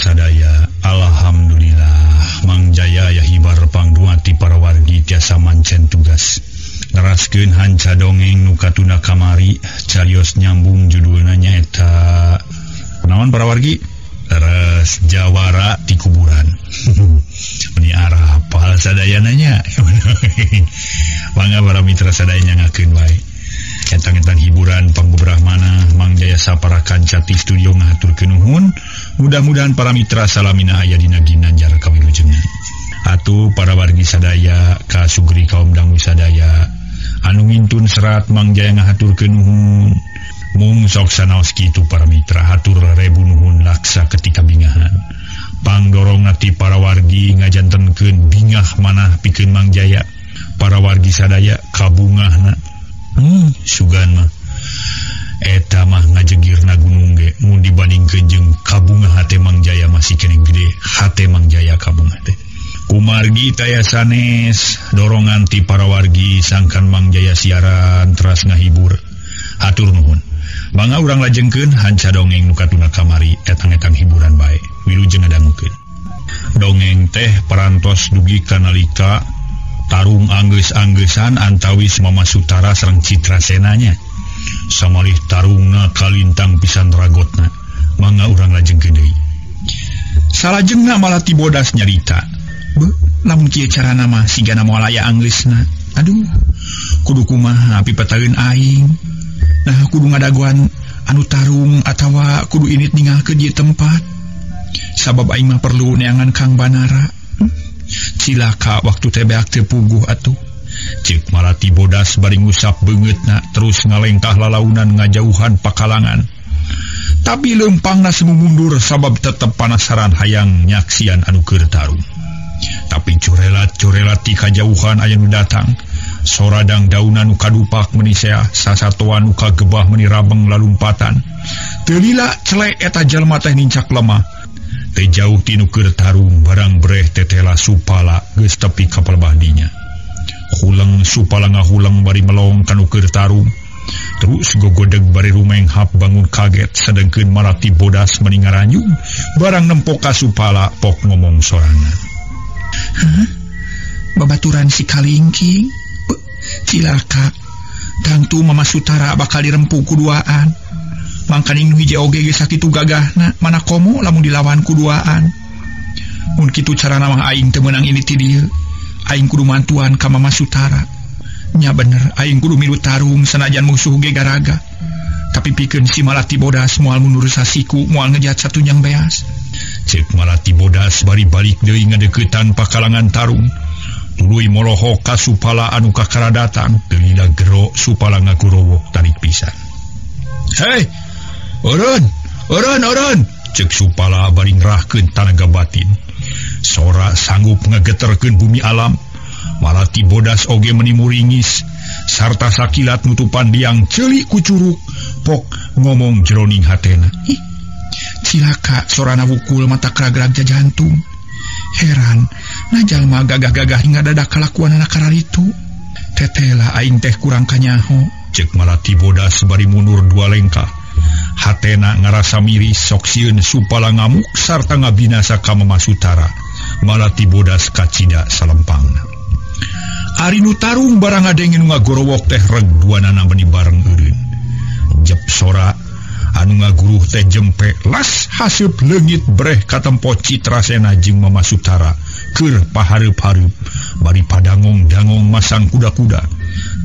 sadaya, alhamdulillah Mang Jaya aya hibar pangduati para wargi tiasa mancen tugas. Neraskeun hanca dongeng nu katuna kamari, carios nyambung judulna nyaeta kunaon para wargi? Leres jawara di kuburan. Ini arah apal sadayana nya. Mangga para mitra sadaya nyangakeun wae. Etang-etang hiburan pangbeberah mana Mang Jaya sapara kanca ti studio ngahaturkeun nuhun. Mudah-mudahan para mitra salamina aya dina ginanjar kawilujengan. Atuh para wargi sadaya kasugri kaum dangu sadaya anu ngintun serat Mang Jaya ngahaturkeun nuhun. Mung sok sanaos kitu para mitra hatur rebu nuhun laksa ketika bingahan. Pangdorong ti para wargi ngajantenkeun bingah manah pikeun Mang Jaya. Para wargi sadaya kabungahna. Sugan mah eta mah ngajegirna gunung ge mun dibandingkeun jeung kabungah hate Mang Jaya masih keneh gede hate Mang Jaya kabungah teh. Kumargi taya sanes dorongan ti para wargi sangkan Mang Jaya siaran teras ngahibur. Hatur nuhun. Mangga urang lajengkeun hanca dongeng nu katuna kamari etang-etang hiburan bae. Wilujeng ngadangukeun. Dongeng teh parantos dugi ka nalika tarung anggeus-anggesan antawis Mama Sutara sareng Citrasenanya. Samalih tarungna kalintang pisan ragotna. Mangga urang lajengkeun deui. Salajengna Malati Bodas nyarita. Beuh, lamun kieu carana mah sigana moal aya anggeusna. Aduh, kudu kumaha pipataeun aing. Nah, kudu ngadaguan anu tarung atawa kudu init ninggalkeun ieu tempat. Sabab aing mah perlu neangan Kang Banara. Cilaka waktu teh beak teu puguh atuh. Ceuk Malati Bodas bari ngusap beungeutna terus ngalengkah lalaunan ngajauhan pakalangan. Tapi leumpangna semu mundur sabab tetep panasaran hayang nyaksian anu keur tarung. Tapi corelat-corelat ti kajauhan aya nu datang. Soradang daunan nu kadupak meuni seah, sasatoan nu kagebah meuni rabeng lalumpatan. Teu lila celek eta jalma teh nincak lemah. Teu jauh ti nu keur tarung barang breh tetela Supala geus tepi ka palebah dinya. Huleng Supala ngahuleng bari melong ka nu keur tarung. Terus gogodeg bari rumenghap bangun kaget sedengkeun Malati Bodas meuni ngaranyung barang nempo ka Supala pok ngomong sorangan. Hah? Babaturan si Kalingking? Cilaka. Tangtu Mama Sutara bakal dirempu kuduaan. Mangkaning nu hiji oge geus sakitu gagahna, mana komo lamun dilawan kuduaan. Mun kitu carana mah aing teu meunang ini ti dieu. Aing kudu mantuan ka Mama Sutara. Nya bener, aing kudu milu tarung sanajan musuh ge garaga. Tapi pikeun si Malati Bodas moal mundur sasiku, moal ngejat satunyang beas. Ceuk Malati Bodas bari balik deui ngadeuketan pakalangan tarung. Tuluy molohok ka Supala anu kakara datang, teu lila gero Supala ngagorowok tarik pisan. Hei, eureun, eureun, eureun, ceuk Supala bari ngerahkeun tanaga batin. Sora sanggup ngageterkeun bumi alam. Malati Bodas oge meni muringis sarta sakilat nutupan liang ceuli ku curug pok ngomong jeroning hatena. Ih, cilaka sorana wukul mata kragrag jajantung. Heran, na jalma gagah-gagah hingga dadak kalakuan anak kararitu. Tetela aing teh kurang kanyaho. Ceuk Malati Bodas bari mundur dua lengkah. Hatena ngarasa miris sok sieun Supala ngamuk sarta ngabinasa ka Mama Sutara. Malati Bodas kacida salempangna. Ari nu tarung barang ngadenge nu ngagorowok teh reg duanana meni bareng eureun. Jep sora anu ngaguruh teh jempe las haseup leungit breh katempo Citrasena jeung Mama Sutara keur pahareup-hareup bari padangong-dangong masang kuda-kuda.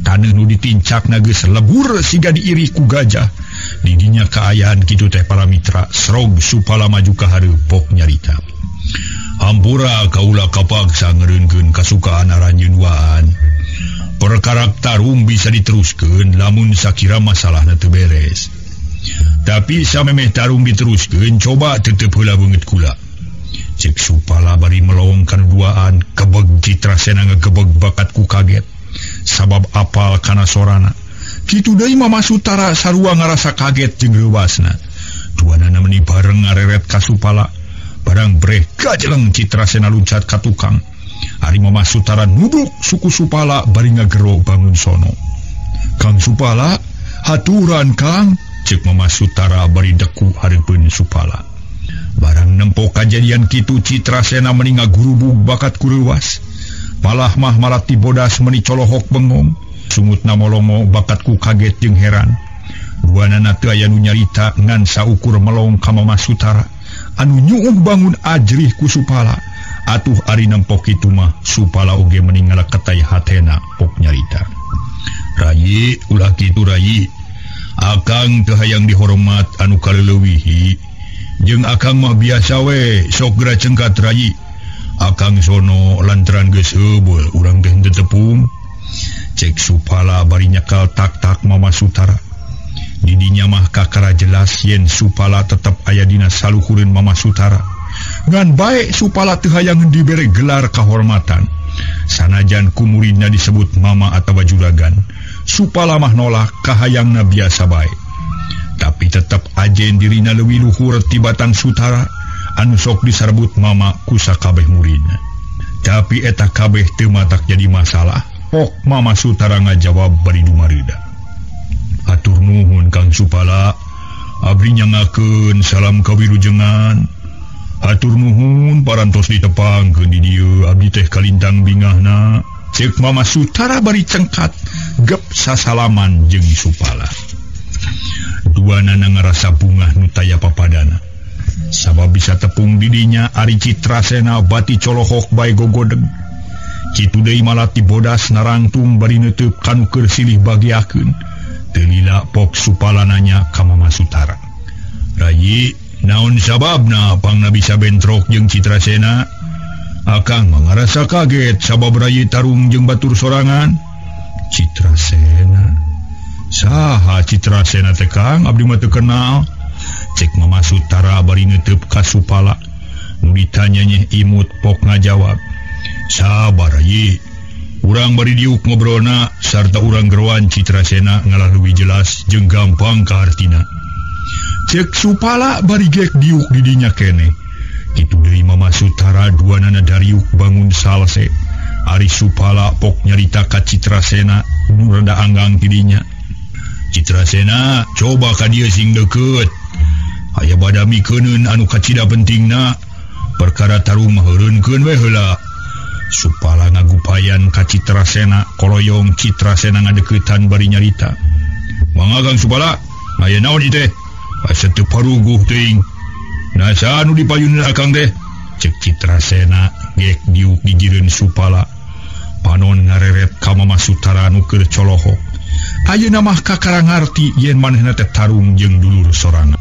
Taneuh nu ditincakna geus lebur siga diirih ku gajah. Di dinya kaayaan kitu teh para mitra srog Supala maju ka hareup pok nyarita. Hampura kaula kapaksa ngereunkeun kasukaan aranjeun waan. Perkara tarung bisa diteruskeun lamun sakira masalahna teu beres. Tapi samemeh tarung diteruskeun coba tetep heula beungeut kula. Ceuk Supala bari melong kana duaan kebeg Citrasena ngagebeg bakat ku kaget. Sabab apal kana sorana. Kitu deui Mama Sutara sarua ngarasa kaget jeung reuwasna. Duanana meni bareng ngareret ka Supala. Barang breh gajeleng Citrasena luncat ka tukang. Ari Mama Sutara nuduk suku Supala bari ngagero bangun sono. Kang Supala, haturan Kang, ceuk Mama Sutara bari deku hareupeun Supala. Barang nempo kajadian kitu Citrasena meni ngagurubug bakat kureuwas. Malah mah Malati Bodas meni colohok bengong. Sungutna molongo bakatku kaget jeung heran. Duanana teu aya nu nyarita ngan saukur melong ka Mama Sutara anu nyuuh bangun ajrih ku Supala. Atuh ari nempo kitu mah Supala oge meni ngaleketai hatena pok nyarita. Rayi ulah kitu rayi. Akang teu hayang dihormat anu kaleuwihi. Jeung akang mah biasa we sok geura cengkat rayi. Akang sono lantaran geus eubeul urang teh henteu tepung. Cek Supala bari nyekal tak-tak Mama Sutara. Didinya mah kakara jelas yen Supala tetep aya dina saluhureun Mama Sutara. Ngan bae Supala teu hayang dibere gelar kahormatan. Sanajan ku muridna disebut mama atawa juragan, Supala mah nolak kahayangna biasa bae. Tapi tetep ajen dirina leuwih luhur tibatan Sutara anu sok disarbut mama ku sakabeh muridna. Tapi eta kabeh teu matak jadi masalah. Pok Mama Sutara ngajawab bari dumarida. Atur nuhun Kang Supala, abdi nyangakeun salam kawilujengan. Atur nuhun parantos ditepangkeun di dieu abdi teh kalintang bingahna. Ceuk Mama Sutara bari cengkat gep sasalaman jeung Supala. Duanana ngarasa bungah nu taya papadana. Sabab bisa tepung didinya ari Citrasena bati colohok bae gogodeg. Kitu deui Malati Bodas narangtung bari neuteuk kanu keur silih bagiakeun. Teu lila pok Supala nanya ka Mama Sutara. Rayi, naon sababna pangna bisa bentrok jeung Citrasena? Akang mah ngarasa kaget sabab rayi tarung jeung batur sorangan. Citrasena? Saha Citrasena teh Kang? Abdi mah teu kenal. Cek Mama Sutara bari neuteuk ka Supala. Nu ditanya nyeh imut pok ngajawab. Sabar rayi, urang bari diuk ngobrolna sarta urang geroan Citrasena ngalah leuwih jelas jeung gampang kaartina. Cek Supala bari gek diuk di dinya keneh. Kitu deui Mama Sutara duanana dariuk bangun salse. Ari Supala pok nyarita ka Citrasena nu rada anggang ti dinya. Citrasena coba ka dieu sing deukeut. Aya bada mikeuneun anu kacida pentingna. Perkara tarung mah heureunkeun we heula. Supala ngagupayan ka Citrasena, koloyong Citrasena ngadeuketan bari nyarita. Mangga Kang Supala, aya naon ieu teh? Asa teu paruguh teuing. Nah saha nu dipayuneun akang teh? Cek Citrasena gek diuk dijireun Supala. Panon ngareret ka Mama Sutara nu keur colohok. Ayeuna mah kakara ngarti yen manehna teh tarung jeung dulur sorangan.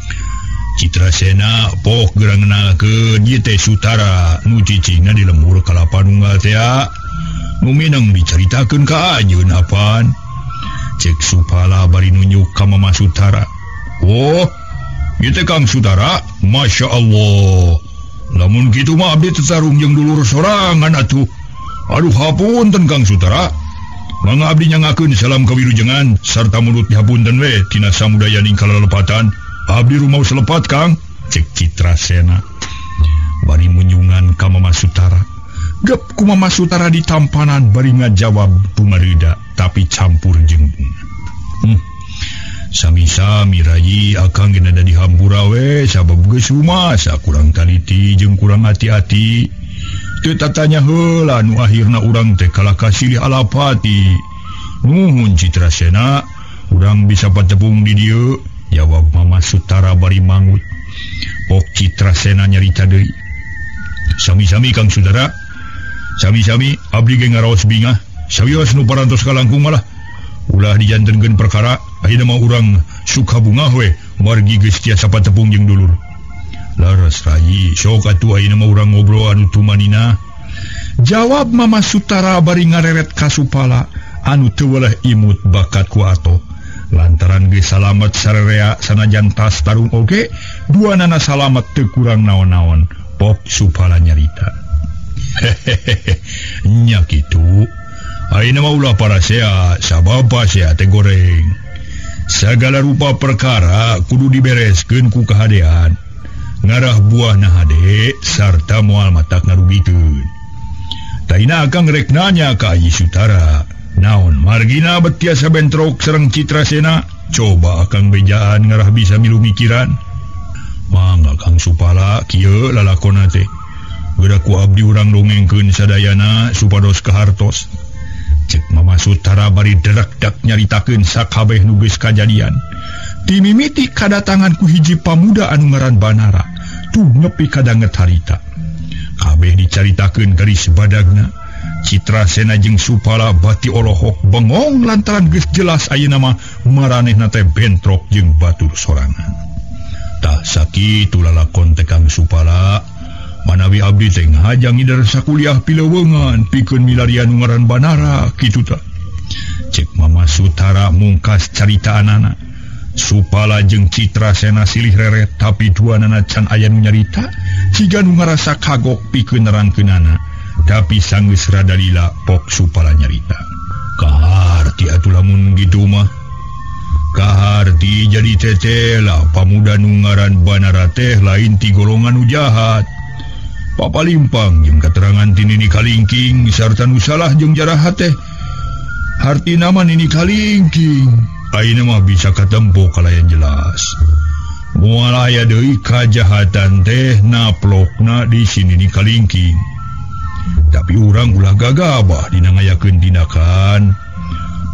Citrasena pok geura ngenalkeun ieu teh Sutara nu cicingna di lembur kalapa nunggal tea. Nu mineng dicaritakeun ka anjeun apan. Cek Supala bari nunjuk ka Mama Sutara. Oh, ieu teh Kang Sutara, Masya Allah. Lamun kitu mah abdi teh tarung jeung dulur sorangan atuh. Aduh hapunten Kang Sutara. Mangga abdi nyangakeun salam kawilujengan sarta mulut dihapunten we tina samudayaning kalalepatan. Abdi rumau selepat Kang, cek Citrasena bari munyungan ka Mama Sutara. Gep ku Mama Sutara ditampanan bari ngajawab dumarida tapi campur jeung bunga. Sami-sami rayi akang ge nada dihampura we sabab geus rumasa kurang taliti jeung kurang hati-hati. Teu tatanya heula nu akhirna urang teh kalah kasilih alapati. Nuhun Citrasena, urang bisa patepung di dieu. Jawab Mama Sutara bari mangut. Pok Citrasena nyarita deui. Sami-sami Kang Sutara. Sami-sami abdi ge ngaraos bingah. Sawios nu parantos kalangkung malah. Ulah dijantenkeun perkara, ayeuna mah urang suka bungah we margi geus tiasa patepung jeung dulur. Laras rayi, sok atuh ayeuna mah urang ngobrol anu tumanina. Jawab Mama Sutara bari ngareret ka Supala anu teu weleh imut bakat ku ato. Lantaran geus salamet sarerea sanajan tas tarung oge, duanana salamet teu kurang naon-naon. Pok Supala nyarita. Hehehe, nya kitu. Ayeuna mah ulah parasea, sabab pasea teh goreng. Sagala rupa perkara kudu dibereskeun ku kahadean. Ngarah buahna hade sarta moal matak ngarugikeun. Taina akang rek nanya ka Ayi Sutara. Naon margina bet tiasa bentrok sareng Citrasena? Coba akang bejaan ngarah bisa milu mikiran. Mangga Kang Supala kieu lalakonna teh. Geura ku abdi urang dongengkeun sadayana supados kahartos. Cek Mama Sutara bari derak-dak nyaritakeun sakabeh nu geus kajadian. Timimiti kadatangan ku hiji pamuda anu ngaran Banara, tuh nepi kadanget harita. Kabeh dicaritakeun garis badagna. Citra Sena jeung Supala bati olohok bengong lantaran geus jelas ayeuna mah maranehna teh bentrok jeung batur sorangan. Tah sakitu lalakon teh Kang Supala. Manawi abdi teh ngahajang ngider sakuliah pileuweungan pikeun milarian nu ngaran Banara kitu tah. Cek Mama Sutara mungkas caritaanana. Supala jeung Citra Sena silih reret tapi duanana can aya nu nyarita, jiga nu ngarasa kagok pikeun nerangkeunana. Tapi sanggeus rada lila pok Supala nyarita. Kaharti atuh lamun kitu mah. Kaharti jadi tetela pamuda nu ngaran Banara teh lain ti golongan nu jahat. Papalimpang jeung katerangan ti Nini Kalingking sarta nu salah jeung jarahat teh. Hartina mah Nini Kalingking. Ayeuna mah bisa katempo kalayan jelas. Moal aya deui kajahatan teh naplokna di si Nini Kalingking. Tapi urang ulah gagabah dina ngayakeun tindakan.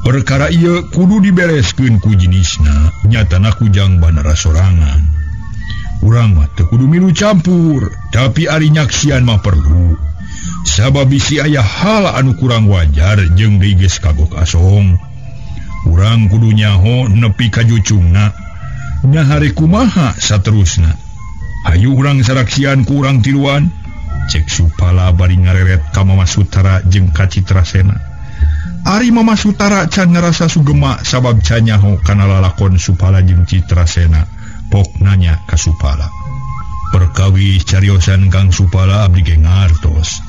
Perkara ieu kudu dibereskeun ku jenisna, nyatana ku Jang Banara sorangan. Urang mah teu kudu milu campur, tapi ari nyaksian mah perlu. Sabab bisi aya hal anu kurang wajar jeung deui geus kagok asong. Urang kudu nyaho nepi ka jucungna. Nyahare kumaha saterusna. Hayu urang saraksian ku urang tiluan. Cek Supala bari ngareret ka Mama Sutara jeung ka Citra Sena. Ari Mama Sutara can ngarasa sugema sabab can nyaho kana lalakon Supala jeung Citra Sena. Pok nanya ka Supala. Perkawis cariosan Kang Supala abdi ge ngartos.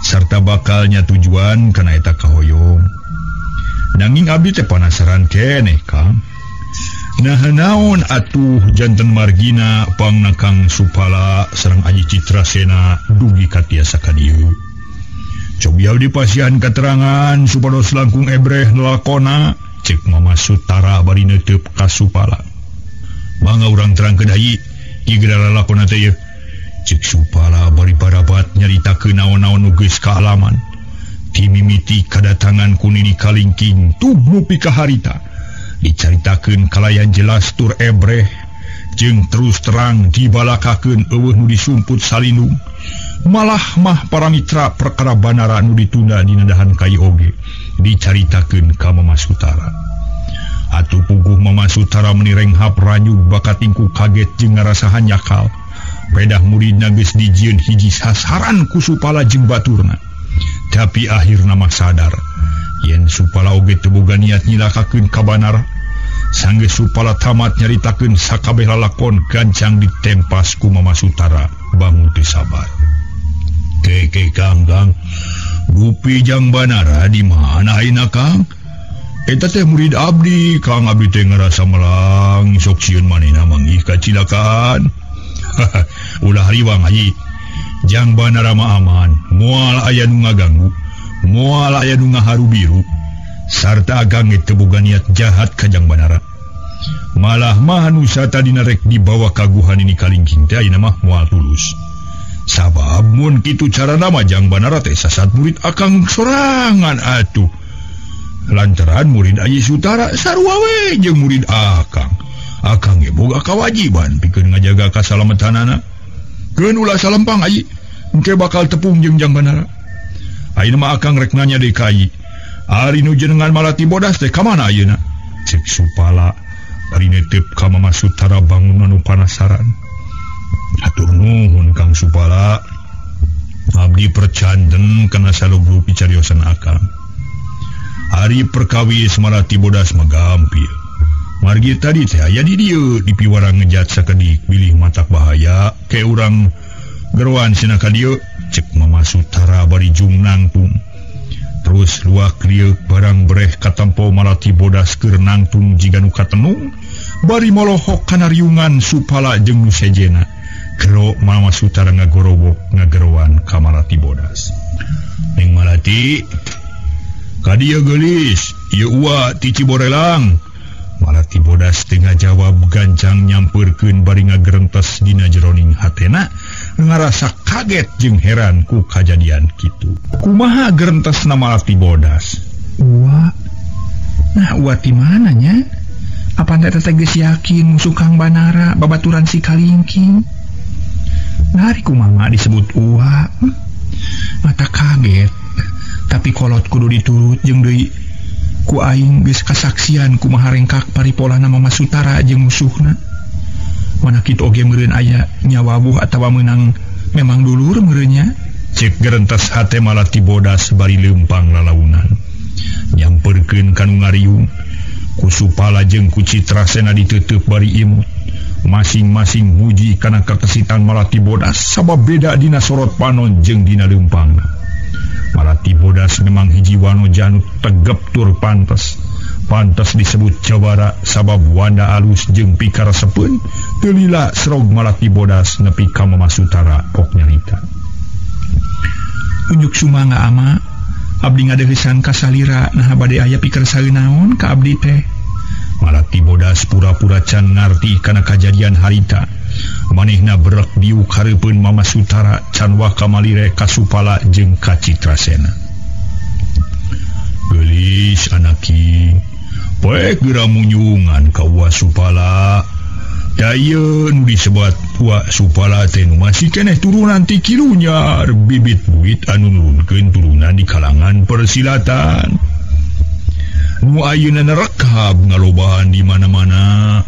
Sarta bakalnya tujuan kana eta kahoyong. Nanging abdi teh panasaran keneh Kang. Nah naon atuh janten margina pangna Kang Supala sareng Aji Citra Sena dugi ka tiasa ka dieu. Cobi abdi pasihan katerangan supados langkung ebreh lalakona. Cek Mama Sutara bari neuteup ka Supala. Mangga urang terangkeun hayi ieu geura lalakona teh yeuh. Cek Supala bari barabat nyaritakeun naon-naon nu geus kaalaman. Timimiti kadatangan ku Nini Kalingking tuh nepi ka harita. Dicaritakeun kalayan jelas tur ebreh jeung terus terang dibalakakeun eueuh nu disumput salindung. Malah mah para mitra perkara Banara nu ditunda dina dahan kai oge dicaritakeun ka Mama Sutara. Atuh puguh Mama Sutara meni renghap ranyug bakat tingku kaget jeung ngarasa hanyakal. Pedah muridna geus dijieun hiji sasaran ku Supala jeung baturna. Tapi akhirna mah sadar yen Supala oge teu boga niat nyilakakeun ka Banara. Sanggeus Supala tamat nyaritakeun sakabeh lalakon gancang ditempas ku Mama Sutara bangun teu sabar. Keke Kang Kang, dupi Jang Banara di mana ayeuna Kang? Eta teh murid abdi, Kang abdi teh ngarasa melang sok sieun manehna manggih kacilakaan. Ulah riwang haji. Jang Banara mah aman, moal aya nu ngaganggu, moal aya nu ngaharu biru. Sarta agang teu boga niat jahat ka Jang Banara. Malah mah nu satadina rek dibawa ka guha Nini Kalingking teh ayeuna mah moal tulus. Sabab mun kitu carana mah Jang Banara teh sasat murid akang sorangan atuh. Lantaran murid Ayi Sutara sarua we jeung murid akang. Akang ge boga kawajiban pikeun ngajaga kasalamatanana. Keun ulah salempang Ayi, engke bakal tepung jeung Jang Banara. Ayeuna mah akang rek nanya deui ka Ayi. Ari nu jenengan Malati Bodas teh ka mana ayeuna? Cek Supala bari neuteup ka Mama Sutara bangunan nu panasaran. Hatur nuhun Kang Supala. Abdi percanten kana salubru picariosan akang. Ari perkawis Malati Bodas mah gampil. Margi tadi teh aya di dieu dipiwarang ngejat sakedik bilih matak bahaya ke urang geroan cenah ka dieu. Cek Mama Sutara bari jung nangtung. Terus luak lieu barang breh katempo Malati Bodas keur nangtung jiga nu katenung bari molohok kana riungan Supala jeung nu sejena. Gero Mama Sutara ngagorowok ngageroan ka Malati Bodas. Ning Malati ka dieu geulis, ieu uwa ti Ciborelang. Malati Bodas teu ngajawab gancang nyampeurkeun bari ngagerentes dina jeroning hatena ngarasa kaget jeung heran ku kajadian kitu. Kumaha gerentesna Malati Bodas? Uwa. Nah, uwa ti mana nya? Apa teh teh geus yakin musuh Kang Banara babaturan si Kalingking? Nari kumaha disebut uwa? Mata kaget. Tapi kolot kudu diturut jeung deui ku aing geus kasaksian kumaha rengkak paripolana Mama Sutara jeung musuhna. Mana kitu oge meureun aya nyawawuh atawa meunang memang dulur meureunnya. Cek gerentes hate Malati Bodas bari leumpang lalaunan. Nyamperkeun ka nu ngariung. Ku Supala jeung ku Citrasena diteuteub bari imut. Masing-masing muji kana kakesitan Malati Bodas sabab beda dina sorot panon jeung dina leumpangna. Malati Bodas memang hiji wano janut tegep tur pantes. Pantes disebut jawara sabab wanda alus jeung pikaresepeun teu lila serog Malati Bodas nepi ka Mama Sutara pok nyarita. Unjuk sumangga ama, abdi ngadeuheusan ka salira naha bade aya pikersaleun naon ka abdi teh. Malati Bodas pura-pura can ngarti kana kajadian harita. Manehna berek diuk hareupeun Mama Sutara can waka malire ka Supala jeung ka Citrasena. Geulis anaki, poek geura munyungan ka Uwa Supala. Da ieu nu disebat Uwa Supala teh nu masih keneh turunan ti kilunya bibit buit anu nurunkeun turunan di kalangan persilatan. Nu ayeuna nerekhab ngalobahan di mana-mana.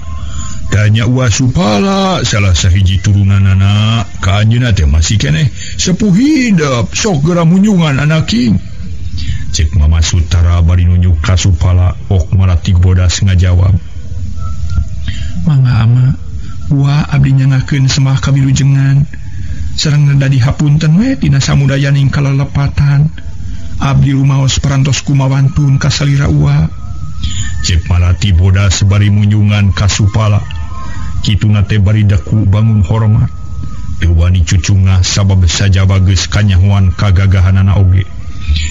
Tanya Uwa Supala salah sahiji turunanana ka anjeunna teh masih keneh sepuh hidep sok geura munyungan anaki. Cek Mama Sutara bari nunjuk ka Supala ok Malati Bodas ngajawab. Mangga ama, Uwa abdi nyangakeun semah kawilujengan sareng reda dihapunten we tina samudayaning kalelepatan. Abdi rumaos parantos kumawantun ka salira Uwa. Cek Malati Bodas bari munyungan ka Supala. Kituna teh bari deku bangun hormat. Teu wani cucungah sabab sajaba geus kanyahoan kagagahanana oge.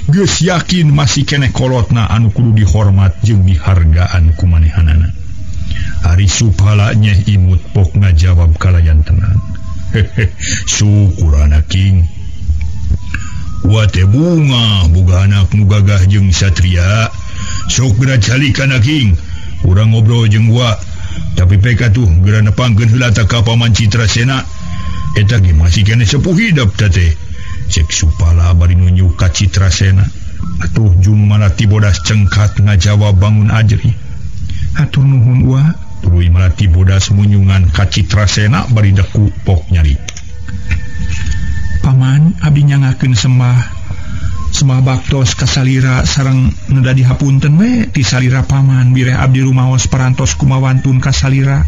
Geus yakin masih keneh kolotna anu kudu dihormat jeung dihargaan ku manehanana. Ari Supala nyeh imut pok ngajawab kalayan tenang. Hehe, syukur anaking. Wa teh bunga boga anak nu gagah jeung satria. Sok geura calik anaking. Urang ngobrol jeung wa. Tapi pek atuh geura nepangkeun heula ta ka Paman Citrasena. Eta ge masih keneh sepuh hidep teh teh. Cek Supala bari nunjuk ka Citrasena. Atuh jung Malati Bodas cengkat ngajawab bangun ajri. Hatur nuhun Uwa. Tuluy Malati Bodas munyungan ka Citrasena bari deku pok nyari. Paman abdi nyangakeun sembah Semah baktos ka salira sareng neda dihapunten we ti salira paman bireh abdi rumaos parantos kumawantun ka salira.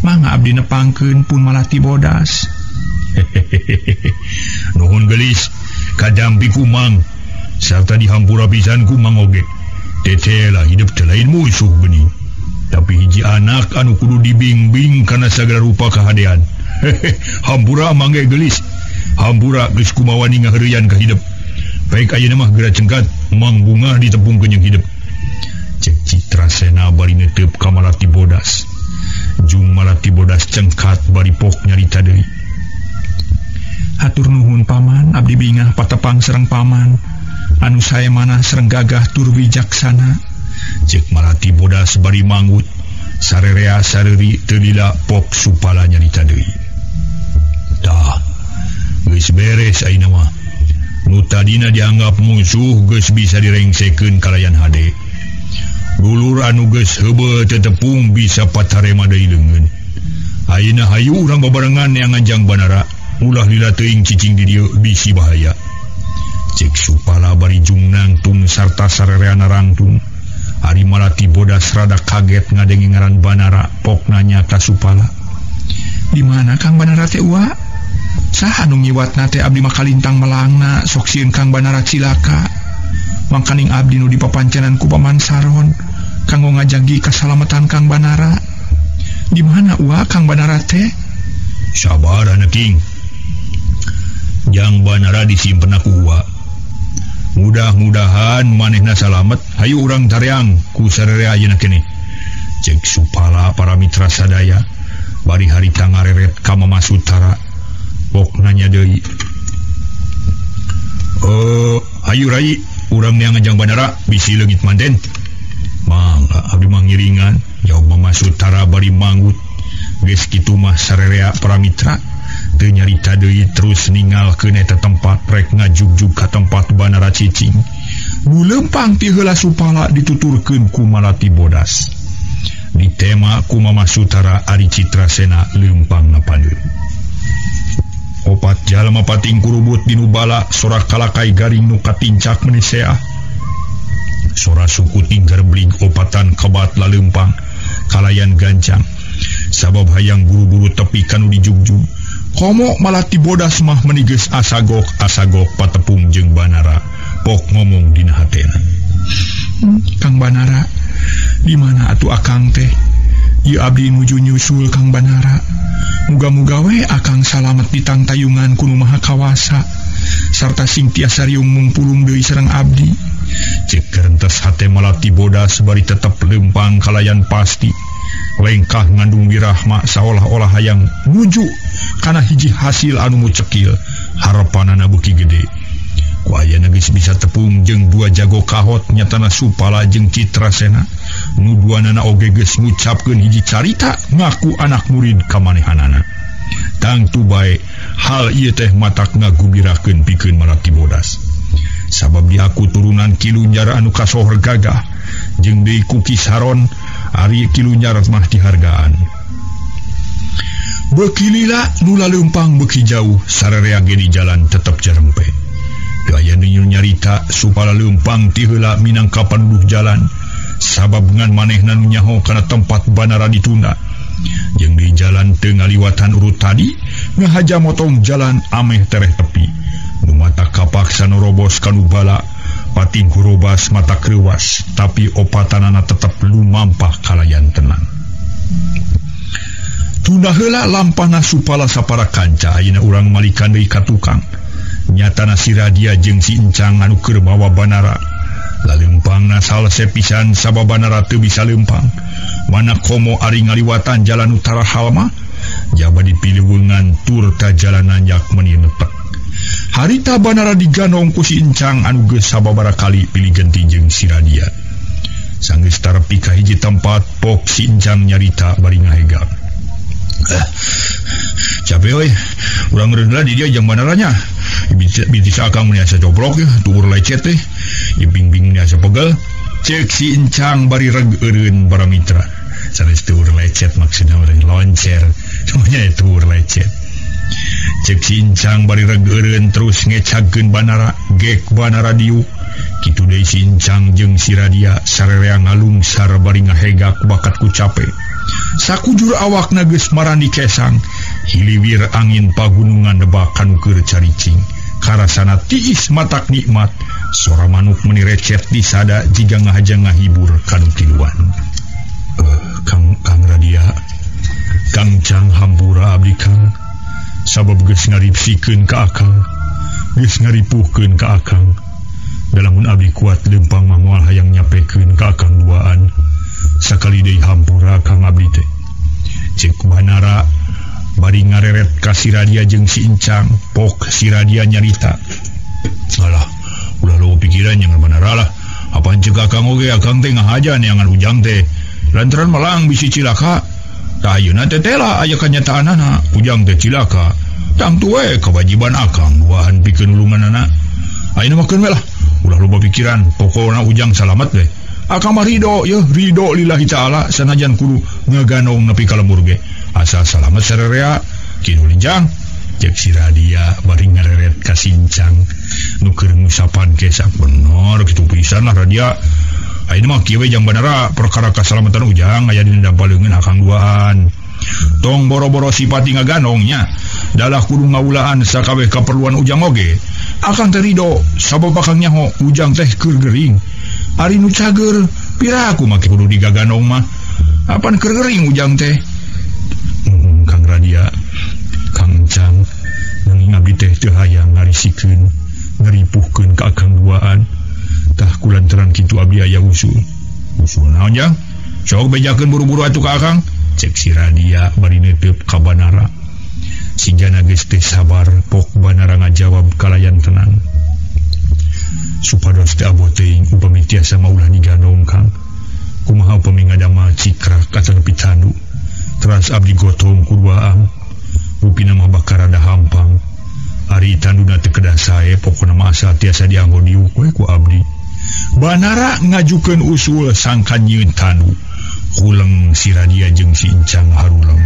Mangga abdi nepangkeun pun Malati Bodas. Hehehe. Nuhun geulis kadampi kumang sarta dihampura pisan kumang oge. Teteh lah hidup teh lain musuh geuning. Tapi hiji anak anu kudu dibingbing kana sagala rupa kahadean. Hehe, hampura mangge geulis. Hampura geus kumawani ngaheureuyan ka hidup. Baik ayeuna mah geura cengkat mang bungah ditepungkeun jeung hidup. Cek Citrasena bari neuteup ka Malati Bodas. Jung Malati Bodas cengkat bari pok nyarita deui. Hatur nuhun paman, abdi bingah patepang sareng paman. Anu sae manah sareng gagah tur wijaksana. Cek Malati Bodas bari manggut. Sarerea sareuri teu lila pok Supala nyarita deui. Tah, geus beres ayeuna mah. Nu tadina dianggap musuh geus bisa direngsekeun kalayan hade. Dulur anu geus heubeut teu tepung bisa patarema deui leungeun. Ayeuna hayu urang babarengan yang nganjang Banara, ulah lila teuing cicing di dieu bisi bahaya. Cek Supala bari jung nangtung sarta sarereana rangtung. Ari Malati Bodas rada kaget ngadenge ngaran Banara, pok nanya ka Supala. Di mana Kang Banara teh Uwa? Saha anu ngiwatna teh abdi mah kalintang melangna sok sieun Kang Banara cilaka. Mangkaning abdi nu dipapancenan ku Paman Saron kanggo ngajagi kasalamatan Kang Banara. Di mana Uwa Kang Banara teh? Sabar anaking. Jang Banara disimpen ku Uwa. Mudah-mudahan manehna salamet. Hayu urang tareang ku sararea ayeuna keneh. Cek Supala para mitra sadaya bari harita ngareret ka Mama Sutara. Pok nanya deui. Hayu rai, urang neangan jang Banara bisi leungit manten. Mangga abdi mah ngiringan, jawab Mama Sutara bari manggut. Geus kitu mah sarerea para mitra teu nyarita deui terus ningalkeun eta tempat rek ngajugjug ka tempat Banara cicing. Nu leumpang ti heula Supala dituturkeun ku Malati Bodas. Ditema ku Mama Sutara ari Citrasena leumpang napadeun. Opat jalma pating kurubut dinu bala sora kalakai garing nu katincak meuni seah. Sora suku tinggar blig opatan kebat laleumpang kalayan gancang. Sabab hayang buru-buru tepi kanu dijugjug. Komo Malati Bodas mah meuni geus asagok-asagok patepung jeung Banara. Pok ngomong dina hatena. Kang Banara, di mana atuh akang teh? Ieu abdi nuju nyusul Kang Banara. Muga-muga we akang salamet di tangtayungan ku nu Maha Kawasa sarta sing tiasa riung mungpulung deui sareng abdi. Cek kerentes hate Malati Bodas bari tetep leumpang kalayan pasti. Lengkah ngandung wirahma saolah-olah hayang nuju kana hiji hasil anu mucekil. Harapanana beuki gede. Ku ayana geus bisa tepung jeung dua jago kahot nyatana Supala jeung Citrasena. Nu duanana oge geus ngucapkeun hiji carita ngaku anak murid kamanehanana. Tangtu bae hal ieu teh matak ngagubirakeun pikeun Malati Bodas. Sabab diaku turunan Ki Lunjar anu kasohor gagah jeung deui ku Ki Saron ari Ki Lunjar mah dihargaan. Beuki lila nu laleumpang beuki jauh sararea ge di jalan tetep jarempe. Gaya nu nyarita Supala leumpang ti heula minangka panuduh jalan sabab ngan manehna nu nyaho kana tempat Banara ditunda. Jeung di jalan teu ngaliwatan urut tadi ngahaja motong jalan ameh tereh tepi. Nu mata kapaksa norobos kanu bala pating hurobas mata kreuwas tapi opatanana tetep lumampah kalayan tenang. Tunda heula lampahna Supala sapara kanca ayeuna urang malikan deui ka tukang. Nyatana si Radia jeung si Encang anu keur mawa Banara. Laleumpangna salese pisan sabab Banara teu bisa leumpang. Mana komo ari ngaliwatan jalan utara halma jaba dipiliweungan tur ka jalan nanjak meuni nepek. Harita Banara diganong ku si Encang anu geus sababaraha kali pilih genti jeung si Radia. Sanggeus tarepi ka hiji tempat pok si Encang nyarita bari ngahegap. Capek euy, urang reundeula di dieu jeung Banaranya. Binti akang mun asa coplok ya, tuur lecet teh. Ieu bingbing asa pegel. Ceuk si Encang bari reg eureun para mitra. Sanes tuur lecet maksudna urang loncer. Semuanya tuur lecet. Ceuk si Encang bari reg eureun terus ngecagkeun Banara, gek Banara diuk. Kitu deui si Encang jeung si Radia sarerea ngalungsar bari ngahegak bakat ku cape. Sakujur awakna geus marandi kesang, hiliwir angin pagunungan nebak kanu keur caricing. Karasana tiis matak nikmat, sora manuk meuni recet disada jiga ngahaja ngahibur kanu tiluan. Kang Radia, Kang Cang hampura abdi Kang, sabab geus ngaripsikeun ka akang, geus ngaripuhkeun ka akang. Dalamun abdi kuat leumpang mah moal hayang nyapekeun ka akang duaan. Sakali deui hampura Kang abdi teh. Ceuk Banara bari ngareret ka si Radia jeung si Encang, pok si Radia nyarita. Alah, ulah loba pikiran yang Banara lah. Apaan ceuk akang oge, akang teh ngahaja neangan ujang teh. Lantaran malang bisi cilaka. Tah ayeuna teh teh lah aya kanyataanana, ujang teh cilaka. Tangtu we kewajiban akang duaan pikeun nulunganana. Ayeuna mah keun we lah. Ulah loba pikiran, pokona ujang salamet we. Akang mah ridho, yeuh ridho lillahi ta'ala sanajan kudu ngaganong nepi ka lembur ge. Asa salamet sarerea kitu linjang. Cek si Radia bari ngareret ka Sincang nu keur ngusapan kesak bener kitu pisan lah Radia. Ayeuna mah kieu we jang Banara perkara kasalamatan ujang aya dina dampaleungeun akang duaan. Tong boro-boro sipati ngaganong nya. Dalah kudu ngawulaan sakabeh kaperluan ujang oge. Akang teh ridho sabab akang nyaho ujang teh keur gering. Ari nu cager piraku make kudu digaganong mah. Apan keur gering ujang teh. Kang Radia, Kang Cang, nanging abdi teh teu hayang ngarisikeun, ngaripuhkeun ka akang duaan. Tah kulantaran kitu abdi aya usul. Usul naon jang? Sok bejakeun buru-buru atuh ka akang. Cek si Radia bari neuteub ka Banara. Sigana geus teu sabar pok Banara ngajawab kalayan tenang. Supados teu aboh teuing upami tiasa mah ulah digandong Kang. Kumaha upami ngadamel cikrak atanapi tandu. Teras abdi gotong ku duaan. Rupina mah bakal rada hampang. Ari tanduna teu kedah sae pokona mah asa tiasa dianggo diuk we ku abdi. Banara ngajukeun usul sangkan nyieun tandu. Huleng si Radia jeung si Incang haruleng.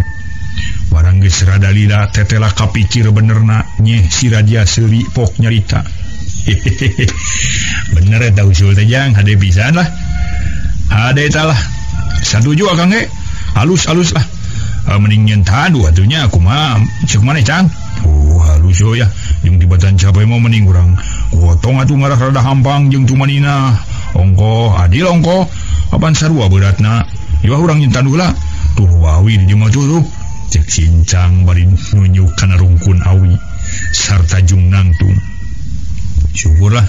Barang geus rada lila tetela kapikir benerna nyeh si Radia seuri pok nyarita. Hehehe. Bener eta usul teh jang hade pisan lah. Hade eta lah. Satuju akang ge. Halus-halus lah. Mending nyeun tandu atuh nya kumaha ceuk maneh Cang? Oh halus yo ya. Jeung tibatan cape mah mending urang gotong atuh ngarah rada hampang jeung tumanina. Ongkoh adil ongkoh. Apan sarua beratna. Iwah urang nyeun tandu lah. Tuh awi di mah tuh. Cek sincang bari nunjuk kana rungkun awi sarta jung nangtung. Syukurlah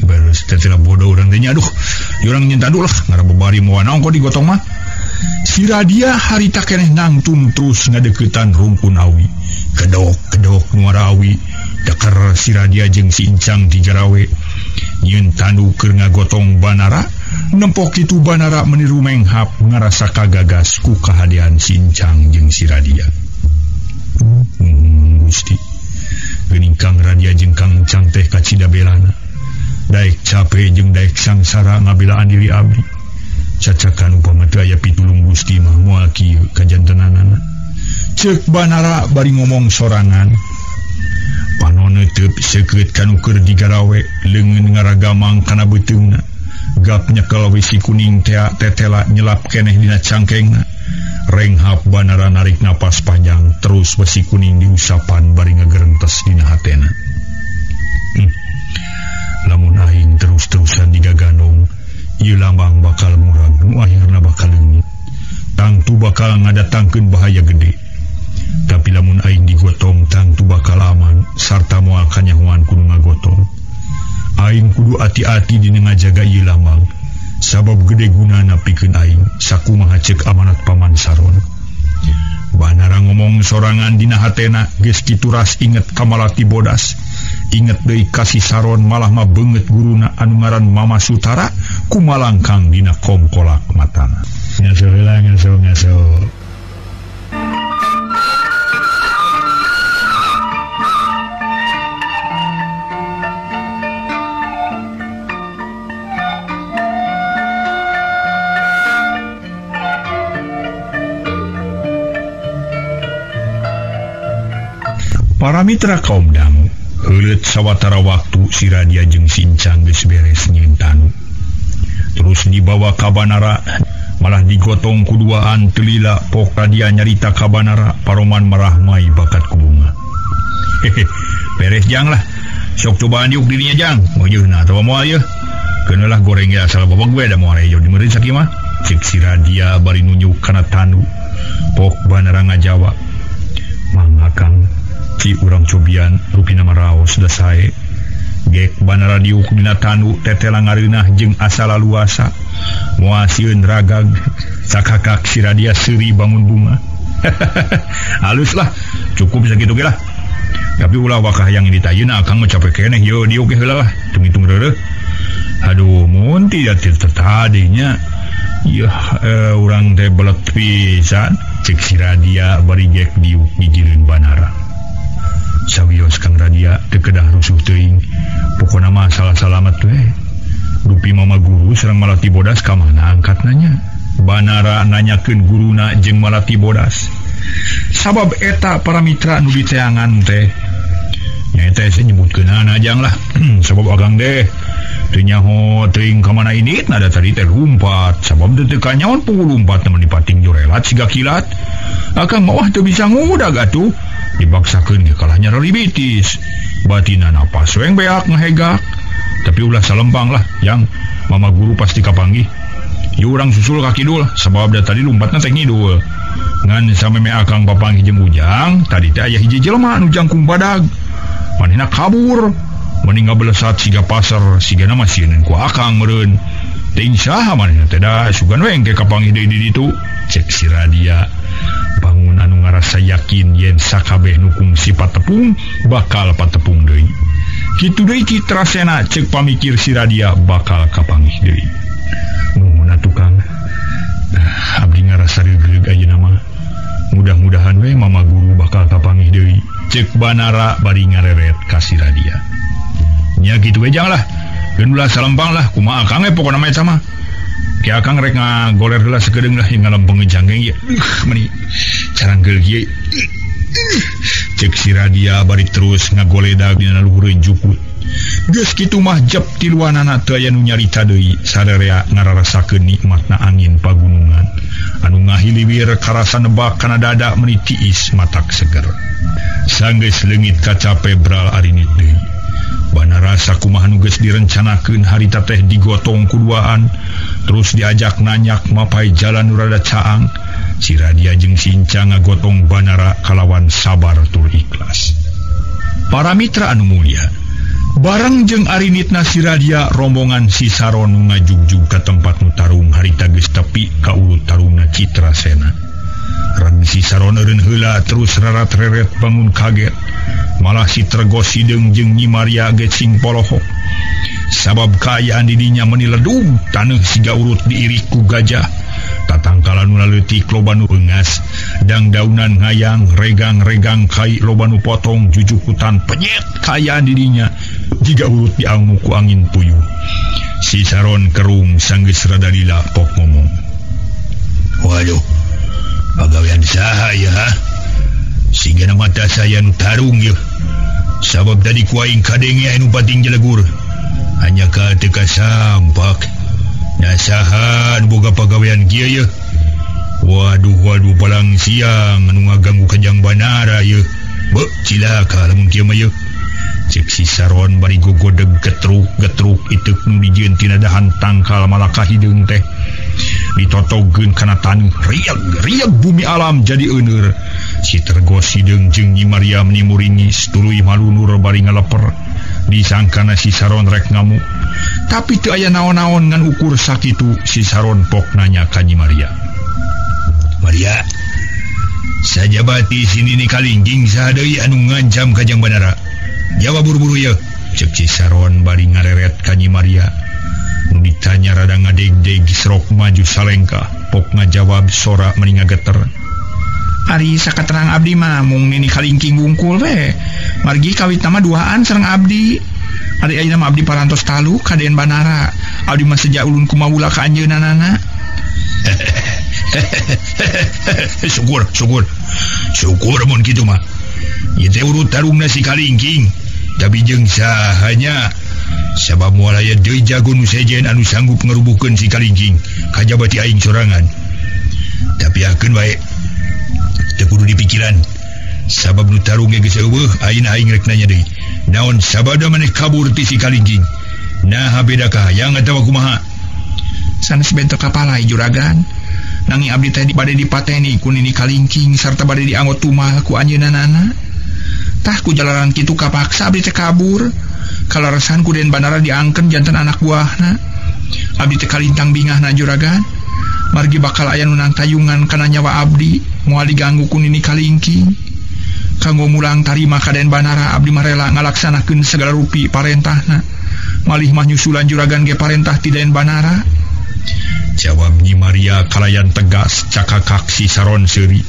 baru tetela bodoh urang teh nya aduh. Urang nyeun tandu lah ngarah babari moal naon kok digotong mah. Si Radia harita keneh nangtung terus ngadeukeutan rungkun awi. Kedok-kedok nuara awi. Dakar si Radia jeung si Incang digarawe. Nyieun tandu keur ngagotong Banara, nempok kitu Banara meniru menghap ngarasa kagagas ku kahadean si Incang jeung si Radia. Gusti. Geuning Kang Radia jeung Kang Incang teh kacida belana. Daek cape jeung daek sangsara ngabelaan diri abdi. Cacakan upama teu aya pitulung Gusti mah moal kieu kajantenanana. Ceuk Banara bari ngomong sorangan. Panon neuteub seukeut kanu keur digarawe, leungeun ngaragamang kana beuteungna. Gap nyekel wisi kuning tea tetela nyelap keneh dina cangkengna. Renghap Banara narik napas panjang terus besi kuning diusapan bari ngagerentes dina hatena. Lamun aing terus-terusan digagandong, ieu lambang bakal murag nu akhirna bakal leungit. Tangtu bakal ngadatangkeun bahaya gede. Tapi lamun aing digotong tangtu bakal aman sarta moal kanyahoan kudu ngagotong. Aing kudu ati-ati dina ngajaga ieu lambang. Sabab gede gunana pikeun aing sakumaha ceuk amanat Paman Saron. Banara ngomong sorangan dina hatena geus kitu ras inget ka Malati Bodas. Inget deui ka si Saron malah mah beungeut guruna anu ngaran Mama Sutara kumalangkang dina kongkolak matana. Ngaso heula ngaso ngaso. Para mitra kaum dangu, heuleut sawatara waktu si Radia jeung si Incang geus beres nyieun tanu. Terus dibawa ka Banara, malah digotong ku duaan teu lila pok Radia nyarita ka Banara paroman marahmai bakat ku bunga. Hehe, beres jang lah. Sok cobaan diuk dirinya jang. Mojeuna atawa moal yeuh. Keunelah goreng ge asal babag we da moal rejo dimeureun sakieu mah. Ceuk si Radia bari nunjuk kana tanu. Pok Banara ngajawab, "Mangga Kang." Ci urang cobian rupina maraos da sae. Gek Banara diuk dina tanu tetela ngareunah jeung asala luasa. Moal sieun ragag sakakak si Radia seuri bangun bunga. Halus lah, cukup sakitu ge lah. Tapi ulah wakah yang ditayuna akang mah capek keneh yeuh diuk ge heula lah, hitung-hitung reureuh. Aduh, mun tidak tadinya. Yeuh urang teh belet pisan ceuk si Radia bari gek diuk gigireun Banara. Sawios Kang Radia teu kedah rusuh teuing. Pokona mah salah salamet we. Dupi mama guru sareng Malati Bodas ka mana angkatna nya? Banara nanyakeun guruna jeung Malati Bodas. Sabab eta para mitra nu diteangan teh. Nya eta saya nyebutkeunana jang lah. Sabab agang deh teu nyaho teuing ka mana ini nada tadi teh lumpat. Sabab teu teu kanyaon pungul lumpat mah dipating jorelat siga kilat. Akang mah teu bisa ngudag atuh. Dibaksakeun ge kalah nyaralibitis. Batina napas weng beak ngahegak. Tapi ulah salempang lah yang mama guru pasti kapanggih. Ieu urang susul ka kidul sabab da tadi lumpatna teh ngidul. Ngan sameme akang papanggih jeung Ujang, tadi teh aya hiji jelema anu jangkung badag. Manehna kabur. Mending ngabelesat siga pasar, sigana mah sieun ku akang meureun. Ting saha manehna teh da sugan we engke kapanggih deui di ditu. Cek si Radia bangun anu ngarasa yakin yen sakabeh nu kungsi patepung bakal patepung deui. Kitu deui Citrasena cek pamikir si Radia bakal kapanggih deui. Nuhun atuh Kang. Abdi ngarasa reugreug ayeuna mah. Mudah-mudahan we mama guru bakal kapanggih deui. Cek Banara bari ngareret ka si Radia. Nya kitu we jang lah. Geun ulah salempang lah kumaha Akang we pokona mah eta mah. Ki Akang rek ngagoler heula sakedeung lah ngalempeng janggeng ieu. Meni caranggel kieu. Cek si Radia bari terus ngagoledag dina luhureun jukut. Geus kitu mah jep tiluanana teu aya nu nyarita deui sararea ngararasakeun nikmatna angin pagunungan anu ngahiliwir karasa nebak kana dada meni tiis matak seger. Sanggeus leungit kacape bral arinit deui. Banara sakumaha nu geus direncanakeun harita teh digotong kuduaan terus diajak nanyak mapai jalan nu rada caang. Si Radia jeung Sinca ngagotong Banara kalawan sabar tur ikhlas. Para mitra anu mulia, bareng jeung arinitna si Radia rombongan si Saron nu ngajugjug ka tempat nu tarung harita geus tepi ka urut tarungna Citrasena. Reg si Saron eureun heula terus rarat-reret bangun kaget. Malah si Tergos hideung jeung Nyi Maria ge cing polohok. Sabab kaayaan didinya meni ledug taneuh siga urut diirik ku gajah. Tatangkalan nu leutik loba nu eungas, dang-daunan ngayang, regang-regang kai loba nu potong jujukutan penyet kaayaan didinya jiga urut diangu ku angin puyuh. Si Saron kerung sanggeus rada lila pok ngomong. Waduh, pagawean saha ya? Sigana mata saya nu tarung yeuh. Sabab tadi ku aing kadenge anu pating jelegur. Hanya ka teu kasampak. Nasaha nu boga pagawean kieu yeuh. Waduh waduh palang siang anu ngaganggu kajang Banara yeuh. Beuh cilaka lamun kieu mah yeuh. Cek si Saron bari gogodeg getruk-getruk iteuk nu dijieun tina dahan tangkal malaka hideung teh. Ditotogeun kana taneuh rieg-rieg bumi alam jadi euneur. Si Tergos hideung jeung Nyi Maria meni muringis tuluy malunur bari ngaleper. Disangkana si Saron rek ngamuk. Tapi teu aya naon-naon ngan ukur sakitu si Saron pok nanya ka Nyi Maria. Maria, sajabati si Nini Kalingking saha deui anu ngancam ka Jang Banara? Jawab buru-buru yeuh. Cek si Saron bari ngareret ka Nyi Maria. Nu ditanya rada ngadeg-deg serok maju salengkah. Pok ngajawab sora meni ngageter. Ari sakaterang abdi mah mung Nini Kalingking wungkul we. Margi kawitna mah duaan sareng abdi. Ari ayeuna mah abdi parantos talu ka Den Banara. Abdi mah seja ulun kumawula ka anjeunna. Syukur, syukur. Syukur mun kitu mah. Ieu teh urut tarungna si Kalingking. Tapi jeung sahanya sabab moal aya deui jago nu sejen anu sanggup ngerubuhkeun si Kalingking kajaba ti aing sorangan. Tapi akeun bae teu kudu dipikiran. Sabab nu tarung ge geus eueuh, ayeuna aing rek nanya deui. Naon sababna maneh kabur ti si Kalingking? Naha beda kahayang atawa kumaha? Sanes bento kapalai juragan. Nanging abdi teh bade dipateni ku Nini Kalingking sarta bade dianggo tumal ku anjeunna. Tah ku jalanan kitu kapaksa abdi teh kabur. Kalaresan ku Den Banara diangkeun janten anak buahna. Abdi teh kalintang bingahna juragan. Margi bakal aya nu nangtayungan kana nyawa abdi moal diganggu ku Nini Kalingking. Kanggo mulang tarima ka Den Banara abdi mah rela ngalaksanakeun segala rupi parentahna. Malih mah nyusulan juragan ge parentah ti Den Banara. Jawab Nyi Maria kalayan tegas cakakak si Saron seuri.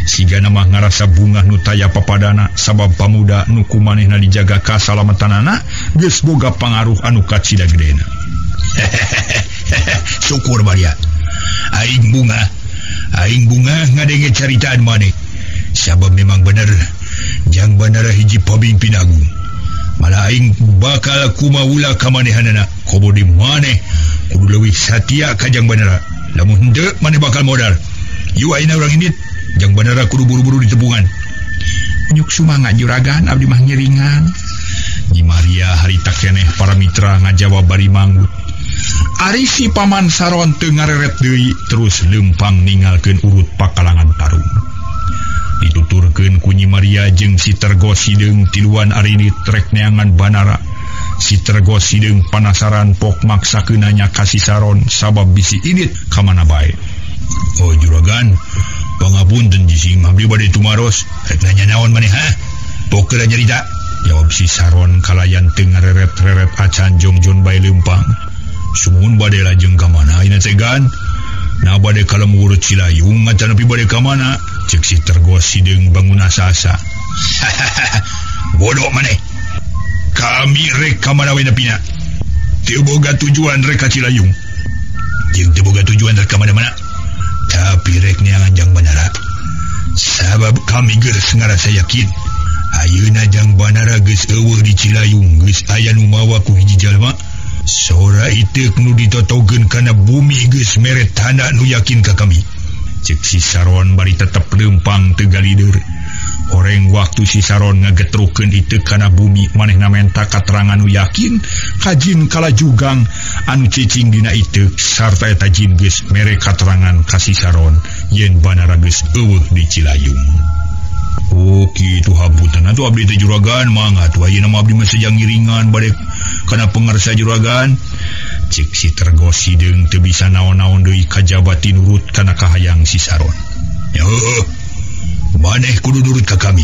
Sigana mah ngarasa bungah nu taya papadana sabab pamuda nu kumanehna dijaga kasalamatanana geus boga pangaruh anu kacida gedena. Syukur Maria. Aing bunga ngadenge caritaan maneh. Sabab memang bener Jang Banara hiji pamimpin agung. Malah aing bakal kumawula ka manehanana. Komo di maneh kudu leuwih satia ka Jang Banara. Lamun henteu maneh bakal modal. Yu ayeuna urang indit Jang Banara kudu buru-buru ditepungan. Nyuk sumanga juragan abdi mah ngiringan. Nyi Maria harita keneh para mitra ngajawab bari manggut. Ari si Paman Saron teu ngareret deui terus leumpang ninggalkeun urut pakalangan tarung. Dituturkeun ku Nyi Maria jeung si Tergos hideung tiluan arinit rek neangan Banara. Si Tergos hideung panasaran pok maksakeun nanya ka si Saron sabab bisi indit ka mana bae. Oh juragan, pangapunten jisim abdi bade tumaros, rek nanya naon maneh ha? Pok keur nyarita. Jawab si Saron kalayan teu ngareret-reret acan jongjon bae leumpang. Sumuhun bade lajeng ka mana ayeuna teh gan? Na bade ka lembur Cilayung acan nepi bade ka mana? Ceuk si Tergos hideung bangun asa-asa. Bodoh maneh. Kami rek ka mana we nepina? Teu boga tujuan rek ka Cilayung. Jeung teu boga tujuan rek ka mana-mana. Tapi rek neangan Jang Banara. Sabab kami geus ngarasa yakin ayeuna Jang Banara geus eueuh di Cilayung, geus aya nu mawa ku hiji jalma. Sora iteuk nu ditotogeun kana bumi geus mere tanda nu yakin ka kami. Ceuk si Saron bari tetep leumpang teu galider. Horeng waktu si Saron ngagetrukeun iteuk kana bumi manehna menta katerangan nu yakin ka jin kalajugang anu cicing dina iteuk sarta eta jin geus mere katerangan ka si Saron yen Banara geus eueuh di Cilayung. Oh kitu hapunten atuh abdi teh juragan mangga atuh ayeuna mah abdi mah sejang ngiringan bade kana pangarsa juragan. Ceuk si Tergos hideung teu bisa naon-naon deui kajaba tinurut kana kahayang si Saron. Ya heueuh, maneh kudu nurut ka kami.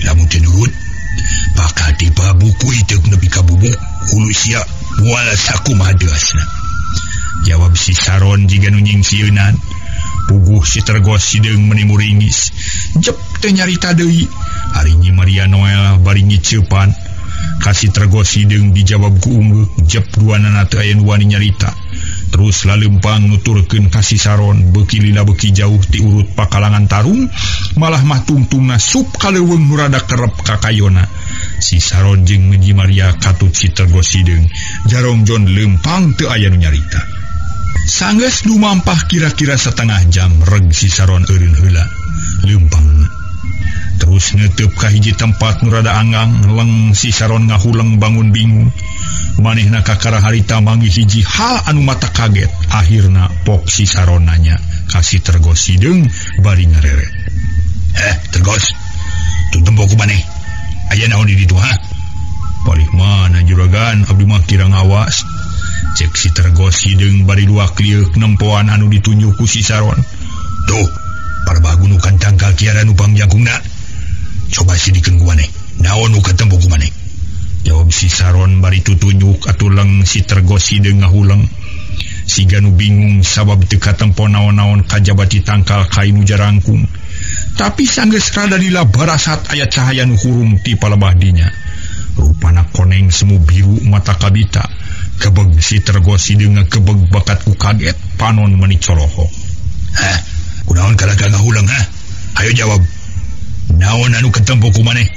Lamun teu nurut, bakal tiba buku iteuk nepi ka bubuk hulu sia moal sakumaha deasna. Jawab si Saron jiga nu nyingsieunan. Puguh si Tergos hideung meuni muringis. Jep teu nyarita deui. Ari Nyi Maria Noel bari ngiceupan. Ka si Tergos hideung dijawab ku ungeuk. Jep duanana teu aya nu wani nyarita. Terus laleumpang nuturkeun ka si Saron beuki lila beuki jauh ti urut pakalangan tarung, malah mah tungtungna sup ka leuweung nu rada kerep ka kayona. Si Saron jeung Nyi Maria katut si Tergos hideung. Jarongjon leumpang teu aya nu nyarita. Sanggeus lumampah kira-kira setengah jam reg si Saron eureun heula leumpang. Terus neuteub ka hiji tempat nu rada anggang, leng si Saron ngahuleng bangun bingung. Manehna kakara harita manggih hiji hal anu mata kaget. Akhirna pok si Saron nanya ka si Tergos hideung bari ngareret. Tergos, tuh tempo ku maneh. Aya naon di ditu ha? Palih mana juragan, abdi mah kirang awas. Cek si Tergos hideung bari luak lieuk nempoan anu ditunjuk ku si Saron. Tuh, para bagunukan tangkal kiara nu pangjangkungna. Coba sidikeun ku maneh. Naon nu katempo ku maneh? Jawab si Saron bari tutunjuk atuh leng si Tergos hideung ngahuleng. Siga nu bingung sabab teu katempo naon-naon kajaba ti tangkal kai nu jarangkung. Tapi sanggeus rada lila barasat aya cahaya nu hurung ti palebah dinya. Rupana koneng semu biru mata kabita. Kebeg si Tergos hideung ngakebeg bakat ku kaget panon meuni corohok. Hah, kunaon kalaka ngahuleng ha? Hayo jawab. Naon anu katempo ku maneh?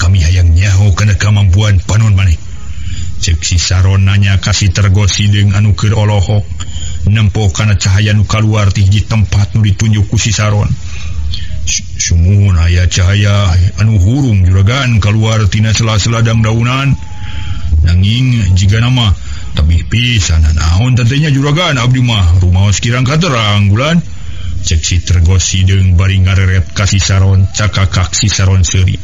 Kami hayang nyaho kana kamampuan panon maneh. Ceuk si Saron nanya ka si Tergos hideung anu keur olohok. Nempo kana cahaya nu kaluar ti hiji tempat nu ditunjuk ku si Saron. Sumuhun aya cahaya anu hurung juragan kaluar tina sela-sela dangdaunan. Nanging jiga nama tebih pisan naon tentenya juragan abdi mah rumaos kirang katerang bulan. Cek si Tergos hideung bari ngareret ka si Saron cakakak si Saron seuri.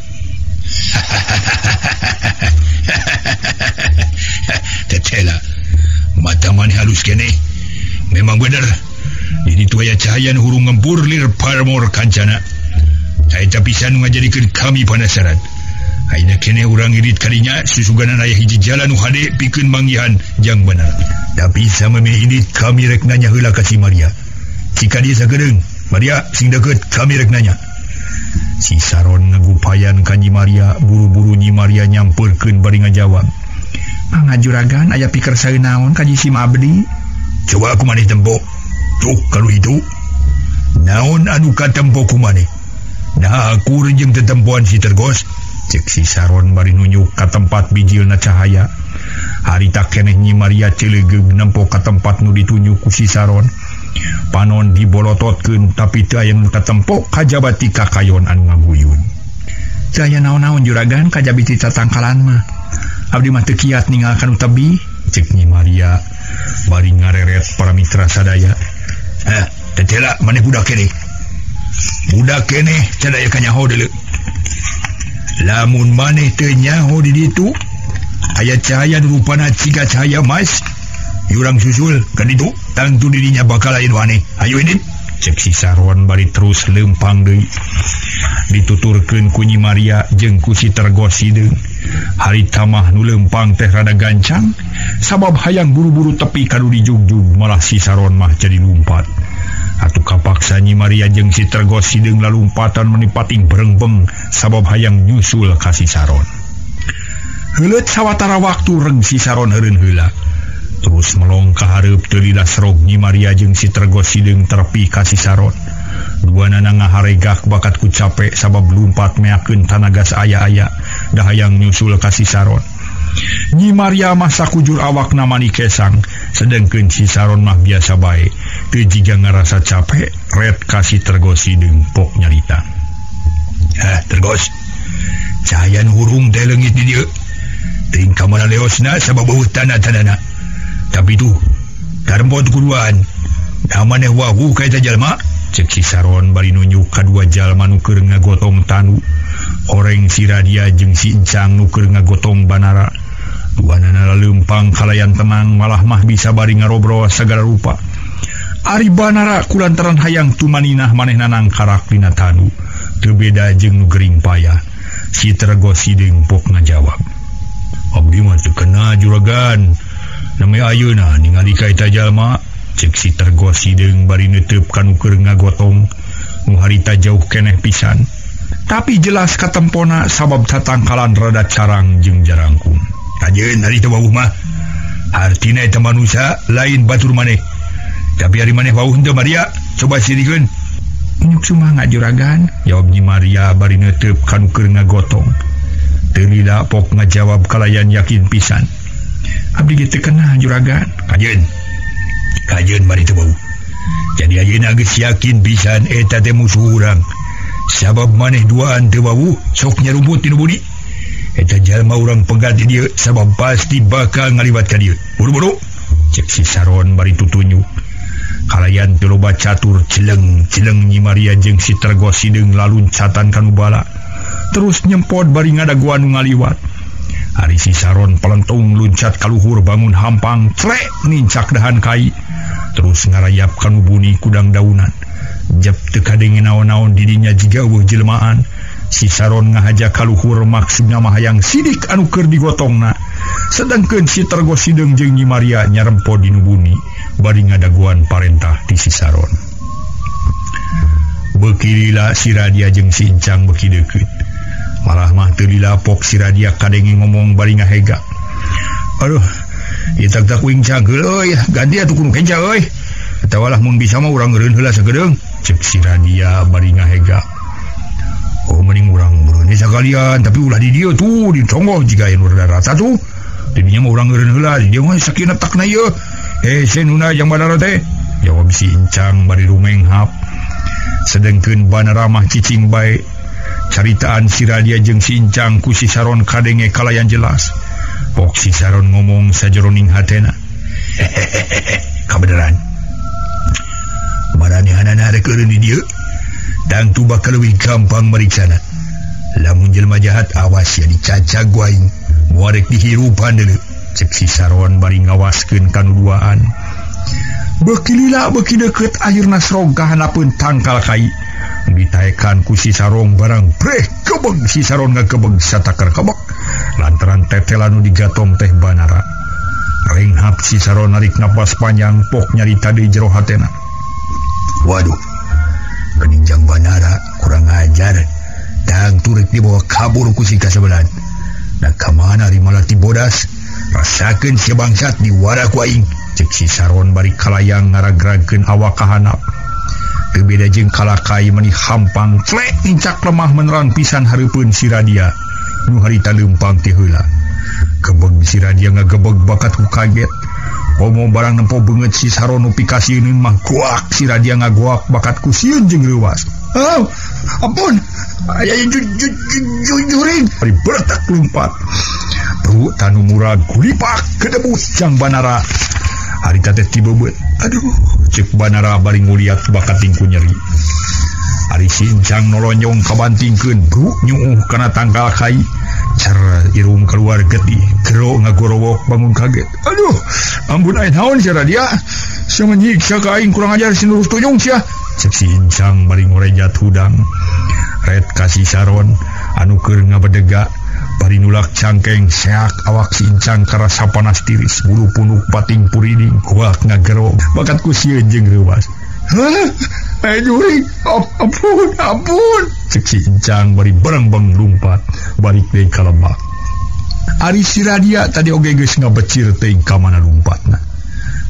Tetela mata maneh halus keneh. Memang bener di ditu aya cahaya nu hurung ngempur lir parmor kancana. Eta pisan nu ngajadikeun kami panasaran. Ayeuna keneh urang irit kadinya susuganan aya hiji jalan nu hade pikeun manggihan Jang Banara. Tapi samemeh indit kami rek nanya heula ka si Maria. Cika dia sakedeung, Maria sing deukeut kami rek nanya. Si Saron ngagupayan ka Nyi Maria, buru-buru Nyi Maria nyampeurkeun bari ngajawab. Mangga juragan aya pikersa naon ka jisim abdi? Coba aku maneh tempo. Tuh kalau itu. Naon anu katempo ku maneh? Nah aku jeung tetempoan si Tergos. Cek si Saron bari nunjuk ka tempat bijilna cahaya. Harita keneh Nyi Maria ceulegeung nempo ka tempat nu ditunjuk ku si Saron. Panon dibolototkeun tapi teu aya nu katempo kajaba ti kakayon anu ngaguyun. Teu aya naon-naon juragan kajabi ti tatangkalan mah. Abdi mah teu kiat ninggalkan nu tebih. Cek Nyi Maria bari ngareret para mitra sadaya. Tetela maneh budak keneh. Budak keneh can aya kanyaho deuleu. Lamun maneh teu nyaho di ditu, Aya cahaya nu rupana ciga cahaya mas. Urang susul ka ditu, tangtu dirinya bakal aya nu aneh. Hayu indit. Cek si Saron bari terus lempang deui. Dituturkeun ku Nyi Maria jeung ku si Tergos Hideung. Harita mah nu lempang teh rada gancang sabab hayang buru-buru tepi ka nu dijugjug, malah si Saron mah jadi lumpat. Atuh kapaksa Nyi Maria jeung si Tergos Hideung lalumpatan meni pating berengbeng sabab hayang nyusul ka si Saron. Heuleut sawatara waktu reng si Saron eureun heula. Terus melong ka hareup teu lila serog Nyi Maria jeung si Tergos Hideung terpi ka si Saron. Duanana ngaharegak bakat ku capek sabab lumpat meakeun tanaga saaya-aya da hayang nyusul ka si Saron. Nyi Maria mah sakujur awakna mani kesang, sedengkeun si Saron mah biasa bae, teu jiga ngarasa capek, ret ka si Tergos Hideung pok nyarita. Tergos, cahaya nu hurung teh leungit di dieu. Teuing ka mana leosna sabab eueuh tanda-tandana. Tapi tuh, tarempot kuduan. Da maneh wawuh ka eta jalma? Cek si Saron bari nunjuk ka dua jalma nu keur ngagotong tanu. Horeng si Radia jeung si Encang nu keur ngagotong banara. Duanana laleumpang kalayan tenang, malah mah bisa bari ngarobrol sagala rupa. Ari banara kulantaran hayang tumaninah manehna nangkarak dina tanu. Teu beda jeung nu gering payah. Si Tergos Hideung pok ngajawab. Abdi mah teu kena juragan. Nami ayeuna ningali ka eta jalma. Cek si Tergos Hideung bari neuteub ka nu keur ngagotong. Nu harita jauh keneh pisan. Tapi jelas katempona sabab tatangkalan rada carang jeung jarangkung. Kajeun ari teu wawuh mah. Hartina eta manusia lain batur maneh. Tapi ari maneh wawuh henteu Maria, coba sirikeun. Nyuk sumangga juragan, jawab Nyi Maria bari neuteub ka nu keur ngagotong. Teu lila pok ngajawab kalayan yakin pisan. Abdi ge teu kena juragan. Kajeun. Kajeun bari teu wawuh. Jadi ayeuna geus yakin pisan eta teh musuh urang. Sabab maneh duaan teu wawuh sok nyarumput di nu buni. Eta jalma urang pegat di dieu sabab pasti bakal ngaliwat ka dieu. Buru-buru. Cek si Saron bari tutunjuk. Kalayan teu loba catur celeng-celeng Nyi Maria jeung si Tergos Hideung laluncatan ka nu bala. Terus nyempot bari ngadaguan nu ngaliwat. Ari si Saron pelentung luncat kaluhur bangun hampang trek nincak dahan kai. Terus ngarayap ka nu buni kudang daunan. Jep teu kadenge naon-naon didinya jiga eueuh jelmaan. Si Saron ngahaja kaluhur maksudna mah hayang sidik anu keur digotongna. Sedangkeun si Tergos Hideung jeung Nyi Maria nyarempo di nu buni bari ngadaguan parentah ti si Saron. Beuki lila si Radia jeung si Encang beuki deukeut. Malah mah teu lila pok si Radia kadenge ngomong bari ngahega. Aduh, ieu tak uing cageur euy, ganti atuh kudu kenca euy. Atawa lah mun bisa mah urang eureun heula sagedeung. Cek si Radia bari ngahega. Oh mending urang eureun sakalian, tapi ulah di dieu tuh ditonggoh jiga anu rada rata tuh. Didinya mah urang eureun heula, di dieu mah sakina takna ieu. Hese nuna jang banara teh. Jawab si Encang bari rumenghap. Sedengkeun banara mah cicing bae. Caritaan si Radia jeung si Encang ku si Saron kadenge kalayan jelas. Pok si Saron ngomong sajeroning hatena. Hehehe, kabeneran. Maranehanana rek eureun di dieu. Tangtu bakal leuwih gampang mariksana. Lamun jelema jahat awas ya dicacag ku aing. Moal rek dihirupan deuleu. Cek si Saron bari ngawaskeun ka nu duaan. Beuki lila beuki deukeut akhirna serog ka handapeun tangkal kai. Ditaekan ku si Sarong barang breh kebeg si Saron ngagebeg satakar kebek lantaran tetelan nu digatong teh banara. Renghap si Saron narik napas panjang pok nyarita deui jero hatena. Waduh, geninjang banara kurang ajar. Tang turek dibawa kabur ku si kasebelan. Da ka mana ari malati bodas? Rasakeun si bangsat diwara ku aing. Cek si Saron bari kalayang ngaragragkeun awak ka handap. Teu beda jeung kalakai meni hampang tlek nincak lemah menerang pisan hareupeun si Radia. Nu harita leumpang ti heula. Gebeg si Radia ngagebeg bakat ku kaget. Komo barang nempo beungeut si Saron nu pikasieun mah goak si Radia ngagoak bakat ku sieun jeung reuwas. Oh, ampun. Aya jujuring. Bari beretak lumpat. Bru tanu murag kulipak kedebus jang banara. Harita teh tibebeut. Aduh, cek banara bari nguliat bakat tingku nyeri. Ari si Encang nolonyong kabantingkeun bru nyuuh kana tangkal kai. Cara irung keluar getih, gero ngagorowok bangun kaget. Aduh, ampun aing naon sia Radia. Sia menyiksa ka aing kurang ajar si nurus tunjung sia. Cek si Incang bari ngorejat hudang. Red ka si Saron anu keur ngabedega bari nulak cangkeng seak awak si Incang karasa panas tiris, bulu punuk pating puriding kuak ngagero bakat ku sieun jeung reuwas. Hah? Juring, ampun, ampun. Cek si Incang bari berengbeng lumpat balik deui ka lebak. Ari si Radia tadi oge geus ngabecir teuing ka mana lumpatna.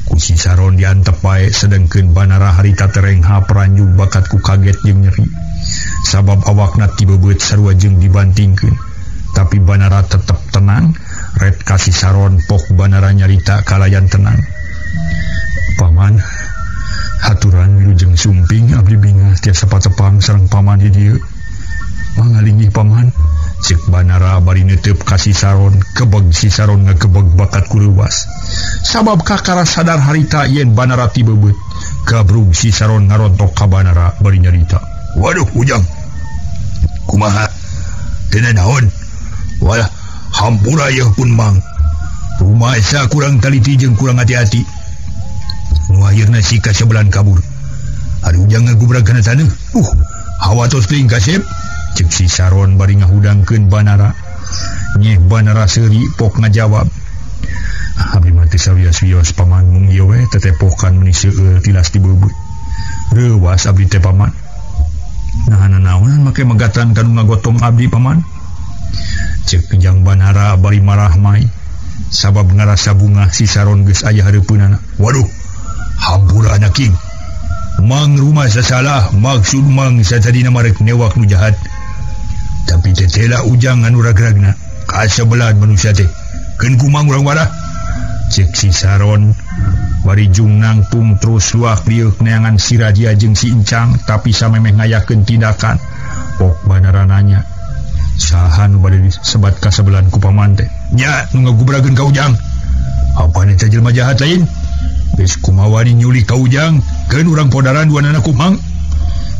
Ku si Saron diantep bae sedengkeun Banara harita terengha peranjug bakat ku kaget jeung nyeri. Sabab awakna tibebeut sarua jeung dibantingkeun. Tapi Banara tetep tenang, red ka si Saron pok Banara nyarita kalayan tenang. Paman, haturan wilujeng sumping abdi bingah tiasa patepang sareng paman di dieu. Mangalingih paman, cek Banara bari neuteub ka si Saron, kebeg si Saron ngagebeg bakat ku reuwas. Sabab kakara sadar harita yen Banara tibebeut, gabrug si Saron ngarontok ka Banara bari nyarita. Waduh, Ujang. Kumaha? Teu naon? Walah, hampura yeuh pun mang. Rumasa kurang taliti jeung kurang hati-hati. Nu akhirna si kasebelan kabur. Ari Ujang ngagubrag kana taneuh. Hawatos teuing kasep. Cek si Saron bari ngahudangkeun Banara. Nyeh Banara seuri pok ngajawab. Abdi mah teu sawios-wios paman mung ieu we tetepokan meuni seueur tilas dibebeut. Reuwas abdi teh paman. Nah nanaonan make megatan kanu ngagotong abdi paman. Cek Jang Banara bari marah mai. Sabab ngarasa bunga si Saron geus aya hareupeunana. Waduh, hampura anak king. Mang rumah sasalah, maksud mang satadina marek newak nu jahat. Tapi tetela Ujang anu ragragna, kasebelan manusia teh. Keun kumang urang warah. Cek si Saron bari jung nangtung terus luak liuk neangan si Radia jeung si Incang tapi samemeh ngayakeun tindakan. Pok Banara nanya, saha nu bade disebat kasebelan ku paman teh? Nya nu ngagubrageun ka Ujang. Apa eta jelema jahat lain? Geus kumawani nyulik ka Ujang, keun urang podaran duanana kumang.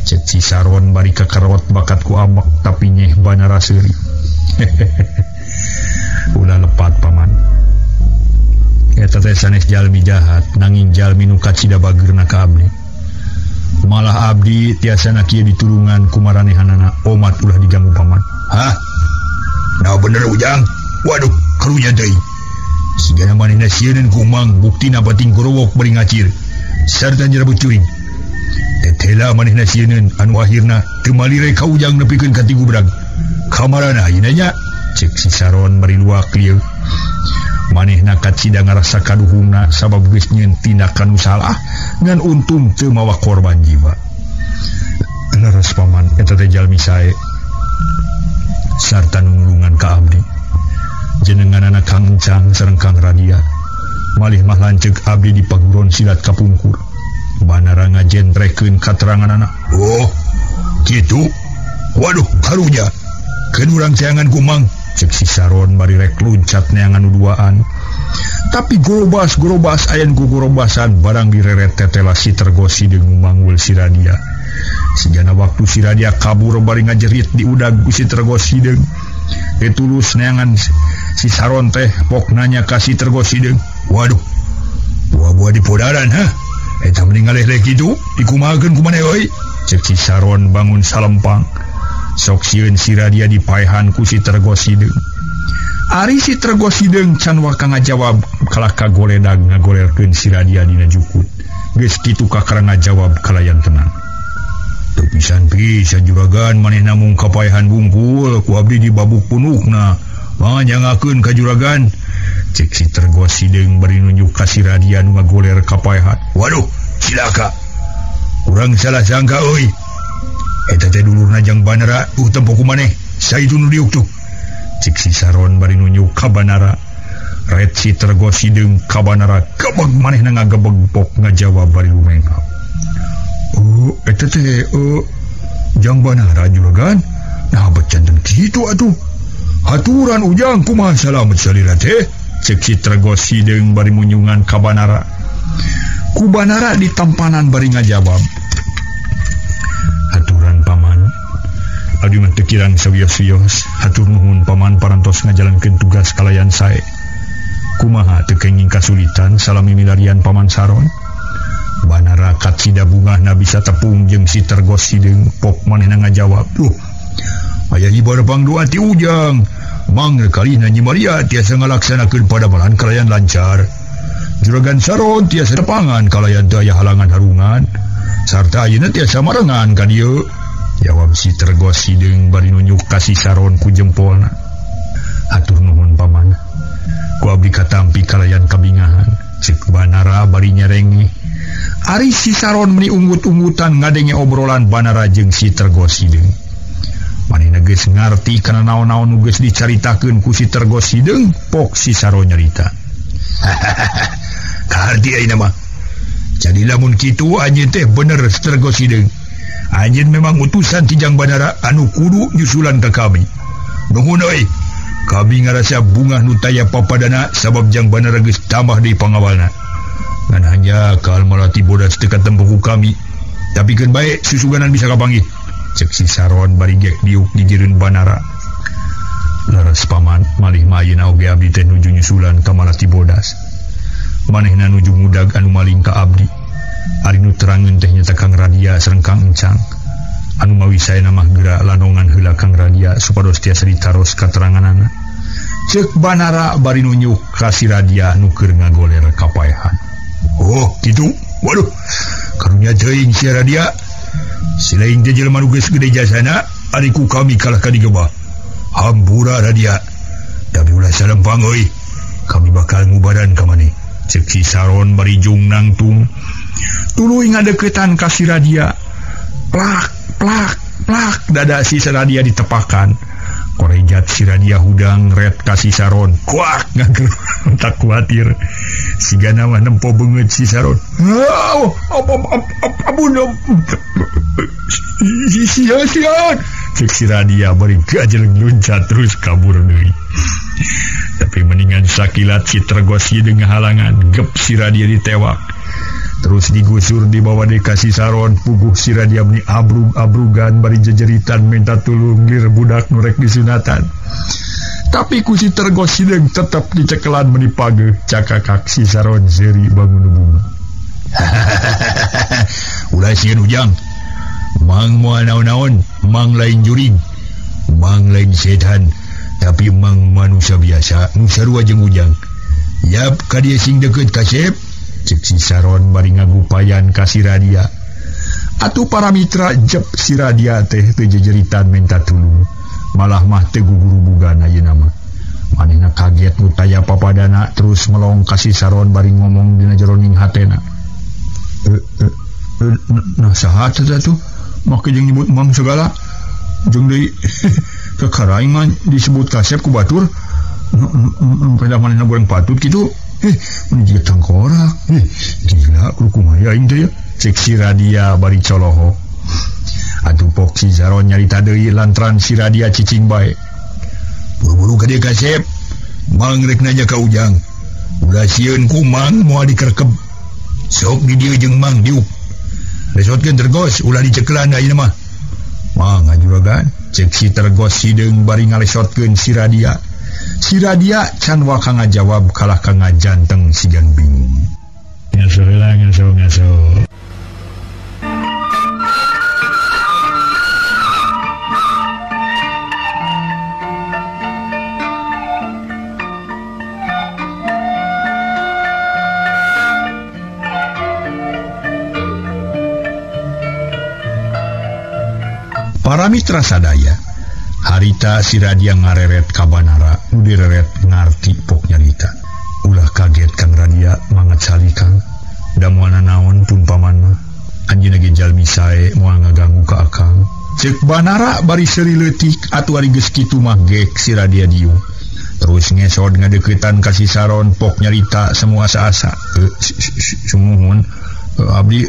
Cek si Saron bari kakarot bakat ku amak tapi nyeh Banara seuri. Ulah lepat paman. Eta teh sanes jalmi jahat nanging jalmi nu kacida bageurna ka abdi. Malah abdi tiasana kieu ditulungan ku maranehanana omat ulah diganggu paman. Hah? Nah bener Ujang. Waduh, karunya deui. Sigana manehna sieun ku Mang buktina bating gorowok bari ngacir sarta nyerabut curing. Tetela manehna sieun anu akhirna teu malire ka Ujang nepikeun ka tigubrag. Kamarana ayeuna nya? Cek si Saron bari luak lieu. Manehna kacida ngarasa kaduhungna sabab geus nyieun tindakan nu salah ngan untung teu mawa korban jiwa. Leres paman eta teh jalmi sae sarta nulungan ka abdi. Jenenganana Kang Encang sareng Kang Radia. Malih mah lanceuk abdi di paguron silat kapungkur. Banara ngajentrekeun kateranganana. Oh, kitu. Waduh, karunya. Keun urang teangan kumang. Cek si Saron bari rek luncat neangan nu duaan. Tapi gorobas-gorobas ayan ku gorobasan barang direret tetela si Tergosi jeung manggul si Radia. Sigana waktu si Radia kabur bari ngajerit di udag ku si Tergos hideung. Ditulus neangan si Saron teh pok nanya ka si Tergos hideung. Waduh, buah-buah di podaran ha? Eta mending ngaleh-leh kitu, dikumahakeun ku maneh euy. Cek si Saron bangun salempang. Sok sieun si Radia dipaehan ku si Tergos hideung. Ari si Tergos hideung can waka ngajawab kalaka goledag ngagolerkeun si Radia dina jukut. Geus kitu kakara ngajawab kalayan tenang. Teu pisan-pisan juragan manehna mung kapaehan bungkul ku abdi dibabuk punukna. Manganyangakeun ka juragan. Cek si Tergos hideung bari nunjuk ka si Radia nu ngagoler kapaehan. Waduh, cilaka. Urang salah sangka euy. Eta teh dulurna Jang Banara, tempo ku maneh. Saitu nu diuk tuh. Cek si Saron bari nunjuk ka Banara. Red si Tergos hideung ka Banara gebeg manehna ngagebeg pok ngajawab bari lumengap. Oh, eta teh Jang Banara juragan. Nah, becanten kitu atuh. Haturan Ujang kumaha salamet salira teh? Cek si Tergos hideung bari munyungan ka Banara. Ku Banara ditampanan bari ngajawab. Haturan paman, Abdi mah teu kirang sawios-wios. Hatur nuhun paman parantos ngajalankeun tugas kalayan sae. Kumaha teu kenging kasulitan salami milarian paman Saron. Banara kacida bungahna bisa tepung jeung si Tergos Hideung pok manehna ngajawab. Duh, aya hibar pangdoa ti Ujang. Mangga kalina Nyi Maria tiasa ngalaksanakeun padamelan kalayan lancar. Juragan Saron tiasa tepangan kalayan teu aya halangan harungan. Sarta ayeuna tiasa marengan ka dieu. Jawab si Tergos Hideung bari nunjuk ka si Saron ku jempolna. Hatur nuhun paman. Ku abdi katampi kalayan kabingahan. Cek Banara bari nyerenge. Ari si Saron meni unggut-unggutan ngadenge obrolan Banara jeung si Tergos Hideung. Manehna geus ngarti kana naon-naon nu geus dicaritakeun ku si Tergos Hideung, pok si Saron nyarita. Kaharti ayeuna mah. Jadi lamun kitu anjeun teh bener Tergos Hideung. Anjeun memang utusan ti Jang Banara anu kudu nyusulan ka kami. Nuhun euy. Kami ngarasa bungah nu taya papadana sabab Jang Banara geus tambah deui pangawalna. Ngan hanya kal malati bodas teu katempo ku kami. Tapi keun bae susuganan bisa kapanggih. Cek si Saron bari gek diuk di jireun Banara. Leres paman, malih mah ayeuna oge abdi teh nuju nyusulan ka Malati Bodas. Manehna nuju ngudag anu maling ka abdi. Ari nu terangeun teh nyata Kang Radia sareng Kang Encang. Anu mawi saena mah geura lanongan heula Kang Radia supados tiasa ditaros kateranganana. Cek Banara bari nunjuk ka si Radia nu keur ngagoler kapaehan. Oh, kitu. Waduh. Karunya teuing si Radia. Silain teh jelema nu geus gede jasana, ari ku kami kalah ka digebah. Hampura Radia. Tapi ulah salempang euy. Kami bakal ngubaran ka maneh. Cek si Saron bari jung nangtung. Tuluy ngadeukeutan ka si Radia. Plak plak plak dada si Radia ditepakan. Korejat si Radia hudang ret ka si Saron. Kuak ngageruh tak kuatir. Sigana mah nempo beungeut si Saron. Abun sia-sia. Cek si Radia bari gajeleng luncat terus kabur deui. Tapi mendingan sakilat si Tergos Hideung ngahalangan, gep si Radia ditewak. Terus digusur dibawa deui ka si Saron, puguh si Radia meni abrug-abrugan bari jejeritan minta tulung lir budak nu rek disunatan. Tapi ku si Tergos Hideung tetep dicekelan meni pageuh cakakak si Saron seuri bangun bunga. Ulah sieun Ujang. Mang moal naon-naon, mang lain jurig, mang lain setan, tapi mang manusia biasa nu sarua jeung Ujang. Yap ka dieu sing deukeut kasep. Cek si Saron bari ngagupayan ka si Radia. Atuh para mitra jep si Radia teh teu jejeritan minta tulung. Malah mah teu gugurubugan ayeuna mah. Manehna kaget nu taya papadana terus melong ka si Saron bari ngomong dina jeroning hatena. Nah saha teh atuh? Make jeung nyebut mang segala. Jeung deui kakaraing mah disebut kasep ku batur. Pedah manehna goreng patut kitu. Mun jiga tangkorak. Gila kudu kumaha aing teh ya. Cek si Radia bari coloho. Atuh pok si Saron nyarita deui lantaran si Radia cicing bae. Buru-buru ka dieu kasep. Mang rek nanya ka Ujang. Ulah sieun ku mang moal dikerkeb. Sok di dieu jeung mang diuk. Resotkeun Tergos ulah dicekelan ayeuna mah. Mang juragan. Cek si Tergos Hideung bari ngalesotkeun si Radia. Si Radia can waka ngajawab kalah ka ngajanteng sigan bingung. Ngaso heula ngaso ngaso. Para mitra sadaya, harita si Radia ngareret ka Banara, nu direret ngarti pok nyarita. Ulah kaget Kang Radia mangat salikang. Da moal nanaon pun paman mah. Anjeunna ge jalmi sae moal ngaganggu ka akang. Cek Banara bari seuri leutik atuh ari geus kitu mah gek si Radia dieu. Terus ngesod ngadeuketan ka si Saron pok nyarita semua asa-asa. Sumuhun abdi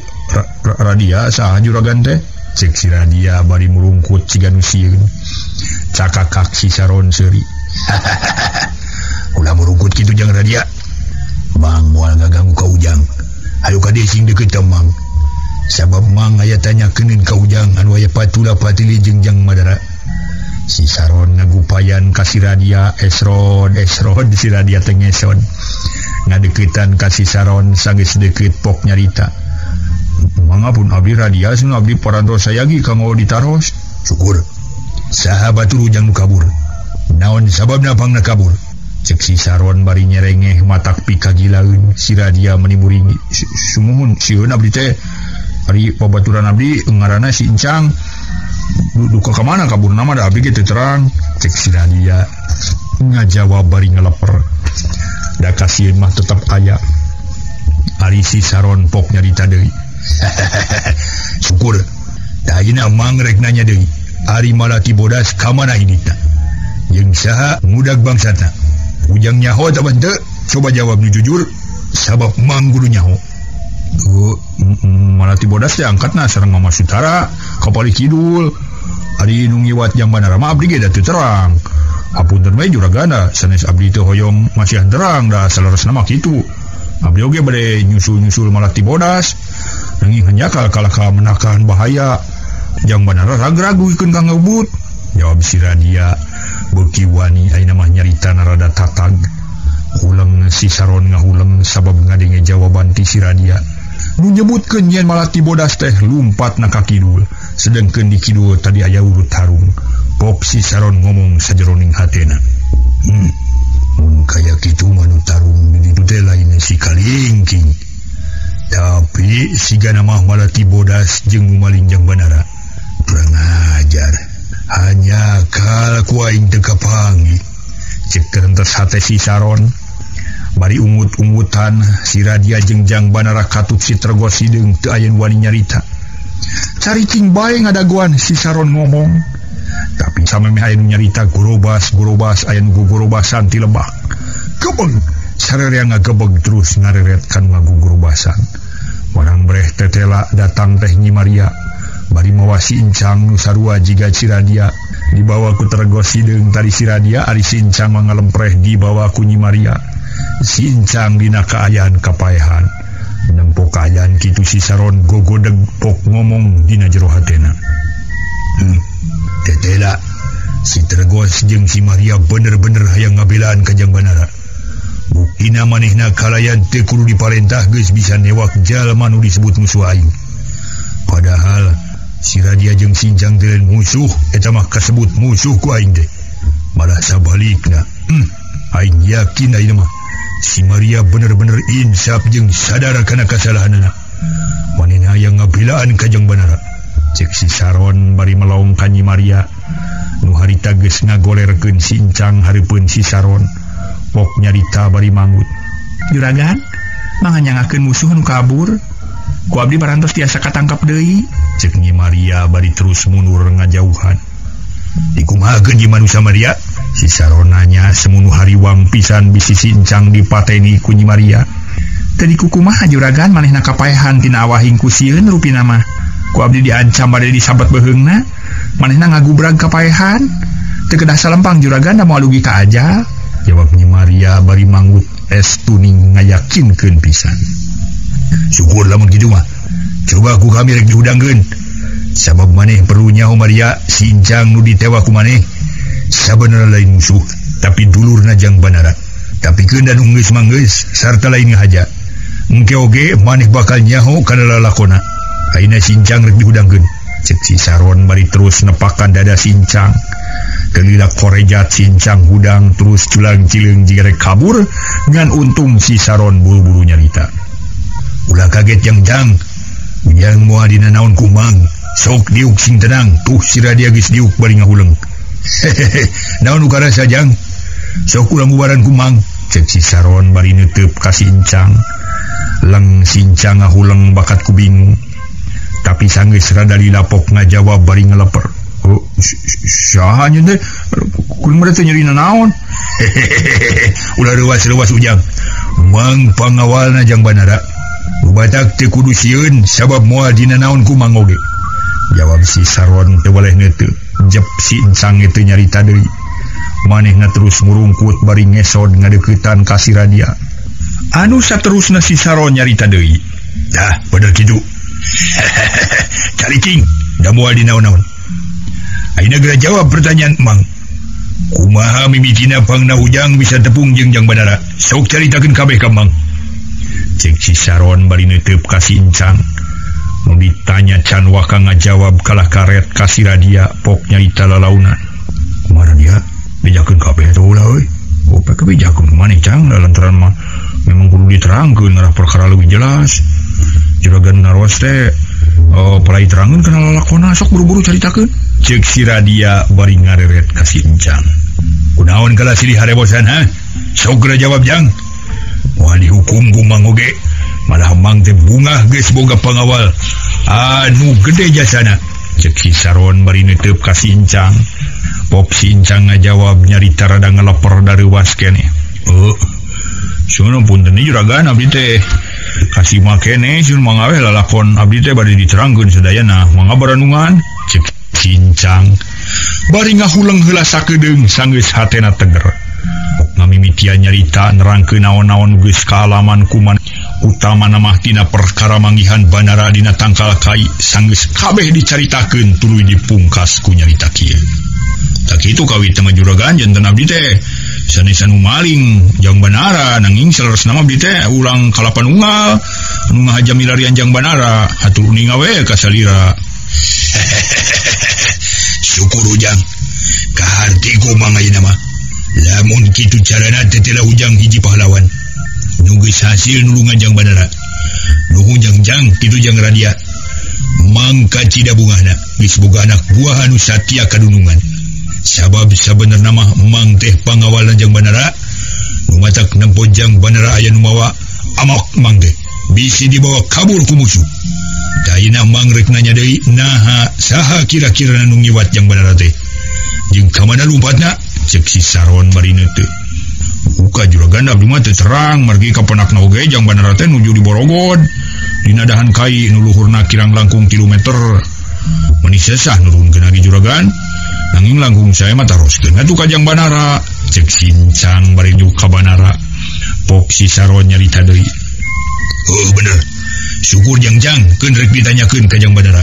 Radia saha juragan teh? Cek si Radia bari murungkut siga nu sieun. Cakakak si Saron seuri. Ulah murungkut kitu jang Radia. Mang moal ngaganggu ka Ujang. Hayu ka dieu sing deukeut ka Mang. Sabab Mang aya tanyakeun ka Ujang anu aya patula patili jeung Jang Madara. Si Saron ngagupayan ka si Radia esrod esrod si Radia teh ngesod. Ngadeukeutan ka si Saron sanggeus deukeut pok nyarita. Mangga pun abdi Radia sing abdi parantos sayagi kanggo ditaros. Syukur. Saha batur ujang nu kabur. Naon sababna pangna kabur? Cek si Saron bari nyerengeh matak pikagilaeun si Radia meni muringi. Sumuhun sieun abdi teh. Ari pabaturan abdi ngaranna si Incang. Duka ka mana kabur nama da abdi ge teu terang. Cek si Radia ngajawab bari ngeleper. Da kasieun mah tetep aya. Ari si Saron pok nyarita deui. Syukur. Da ayeuna mang rek nanya deui. Ari Malati Bodas ka mana inditna? Jeung saha ngudag bangsatna? Ujang nyaho atawa henteu? Coba jawab nu jujur, sabab mang kudu nyaho. Malati Bodas teh angkatna sareng Mama Sutara ka Palih Kidul. Ari nu ngiwat jang Banara mah abdi ge da teu terang. Hapunten we juragana, sanes abdi teu hoyong masihan terang da saleresna mah kitu. Abdi oge bade nyusul-nyusul Malati Bodas. Nanging hanjakal kalaka menakan bahaya. Jang Banara ragu-ragu ikeun ka ngebut. Jawab si Radia beuki wani ayeuna mah nyarita rada tatag. Huleng si Saron ngahuleng sabab ngadenge jawaban ti si Radia. Nu nyebutkeun yen Malati Bodas teh lumpatna ka kidul, sedengkeun di kidul tadi aya urut tarung. Pok si Saron ngomong sajeroning hatena. Mun kaya kitu mah nu tarung di ditu teh lain si Kalingking. Tapi sigana mah Malati Bodas jeung maling Jang Banara. Kurang ajar. Hanya kal ku aing teu kapanggih. Cek terentes hate si Saron. Bari ungut-ungutan si Radia jeung Jang Banara katut si Tergos hideung teu aya nu wani nyarita. Caricing bae ngadagoan si Saron ngomong. Tapi samemeh aya nu nyarita gorobas-gorobas aya nu gogorobasan ti lebak. Gebeg sarerea ngagebeg terus ngareret kan ngagogorobasan. Warang breh tetela datang teh Nyi Maria. Bari mawa si Incang nu sarua jiga si Radia. Dibawa ku Tergos hideung tadi si Radia, ari si Incang mah ngalempreh dibawa ku Nyi Maria. Si Incang dina kaayaan kapaehan. Nempo kaayaan kitu si Saron gogodeg pok ngomong dina jero hatena. Tetela si Tergos jeung si Maria bener-bener hayang ngabelaan ka Jang Banara. Buktina manehna kalayan teu kudu diparentah geus bisa newak jalma nu disebut musuh aing. Padahal si Radia jeung si Incang teh musuh, eta mah kasebut musuh ku aing teh. Malah sabalikna. Aing yakin ayeuna mah si Maria bener-bener insaf jeung sadar kana kasalahanana. Manehna hayang ngabelaan ka Jang Banara. Cek si Saron bari melong ka Nyi Maria. Nu harita geus ngagolerkeun si Incang hareupeun si Saron. Pok nyarita bari manggut. Juragan, manganyangakeun musuh nu kabur. Ku abdi parantos tiasa katangkap deui. Cek Nyi Maria bari terus mundur ngajauhan. Dikumahakeun Nyi Manusa Maria? Si Saron nanya semunu hariwang pisan bisi si Incang dipateni ku Nyi Maria. Teu dikukumaha juragan manehna kapaehan tina awahing ku sieun rupina mah. Ku abdi diancam bade disabat beuheungna, manehna ngagubrag kapaehan. Teu kedah salempang juragan da moal dugi ka ajal. Jawab Nyi Maria bari manggut es tuning ngayakinkeun pisan. Syukur lamun kitu mah. Coba ku kami rek dihudangkeun. Sabab maneh perlu nyaho Maria, si Incang nu ditewa ku maneh sabenerna lain musuh, tapi dulurna Jang Banara. Tapi keun da nu geus mah geus sarta lain ngahaja. Engke oge maneh bakal nyaho kana lalakona. Ayeuna si Incang rek dihudangkeun. Cek si Saron bari terus nepakan dada si Incang. Kelila korejat si Incang hudang terus culang-cileung jiga rek kabur ngan untung si Saron buru-buru nyarita. Ulah kaget Jang-jang. Ujang moal dina naon kumang. Sok diuk sing tenang. Tuh si Radia geus diuk bari ngahuleng. Hehehe, naon nu karasa Jang? Sok ulah ngubaran kumang. Cek si Saron bari neuteub ka si Incang. Leng si Incang ngahuleng bakat ku bingung. Tapi sanggeus rada dilapok ngajawab bari ngeleper. Oh, saha nya teh? Kuring mah teu nyeri nanaon. Hehehe, ulah reuwas-reuwas Ujang. Mang pangawalna Jang Banara. Batak teu kudu sieun sabab moal dina naon ku mang oge. Jawab si Saron teu boleh neuteup. Jep si Incang teu nyarita deui. Manehna terus murungkut bari ngesod ngadeuketan ka si Radia. Anu saterusna si Saron nyarita deui. Dah, bener kitu. Cariking, da moal dina naon-naon. Ayeuna geura jawab pertanyaan Mang. Kumaha mimitina pangna Ujang bisa tepung jeung Jang Banara? Sok caritakeun kabeh ka Mang. Cek si Saron bari neuteup ka si Incang. Nu ditanya can waka ngajawab kalah karet ka si Radia pok nyarita lalaunan. Kumaha Radia? Bejakeun kabeh teh ulah euy. Gope kebijakeun maneh Cang lantaran mah memang kudu diterangkeun ngarah perkara leuwih jelas. Juragan naros teh palai terangeun kana lalakona sok buru-buru caritakeun. Cek si Radia bari ngareret ka si Incang. Kunaon kalah silih harebosan ha? Sok geura jawab Jang. Moal dihukum ku Mang oge. Malah Mang teh bungah geus boga pangawal anu gede jasana. Cek si Saron bari neuteub ka si Incang. Pok si Incang ngajawab nyarita rada ngeleper dari was keneh. Oh, sun punten juragan abdi teh kasih makene sun mangaweh lalakon abdi teh bade diterangkeun sadayana mangga baranungan. Cek si Incang bari ngahuleng heula sakedeung sanggeus hatena teger. Pok ngamimitian nyarita nerangkeun naon-naon geus kaalaman kuman utama mah tina perkara manggihan Banara dina tangkal kai sanggeus kabeh dicaritakeun tuluy dipungkas ku nyarita kieu. Tak kitu kawit teh juragan janten abdi teh sanes anu maling Jang Banara nanging saleresna mah abdi teh ulang kalapan unggal anu ngahaja milarian Jang Banara hatur uninga we ka salira. Syukur Ujang kaharti ku Mang ayeuna mah. Lamun kitu carana teh teh Ujang hiji pahlawan nu geus hasil nulungan Jang Banara. Nuhun Jang-jang kitu Jang Radia. Mangka cida bungahna geus boga anak buah anu satia kadunungan. Sabab sabenerna mah Mang teh pangawalan Jang Banara. Nu matak nempo Jang Banara aya nu mawa amok Mang teh bisi dibawa kabur ku musuh. Ayeuna Mang rek nanya deui naha saha kira-kira nu ngiwat Jang Banara teh. Jeung ka mana lumpatna? Cek si Saron bari neuteup. Buka juragan abdi mah teu terang margi kapenakna oge Jang Banara teh nuju di Borogod. Dina dahan kai nu luhurna kirang langkung 3 meter. Meuni sesah nurunkeun lagi juragan. Nanging langkung saya mah taroskeun atuh ka Jang Banara. Cek si Incang bari ka Banara. Pok si Saron nyarita deui. Oh bener. Syukur Jang-jang keun rek ditanyakeun ka Jang Banara.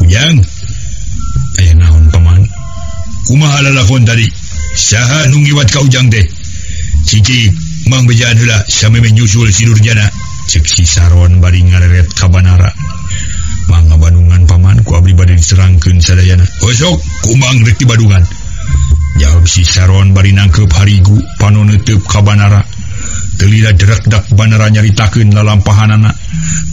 Ujang, aya naon paman? Kumaha lalakon tadi? Saha nu ngiwat ka Ujang teh? Cicik, Mang bejaan heula sameme nyusul si Durjana. Cek si Saron bari ngareret ka Banara. Mangga bandungan paman ku abdi bade diserangkeun sadayana. Oh sok, ku Mang rek di Bandungan. Jawab si Saron bari nangkeup harigu pano neuteub ka Banara. Telila derekdak Banara nyaritakeun lalampahanana.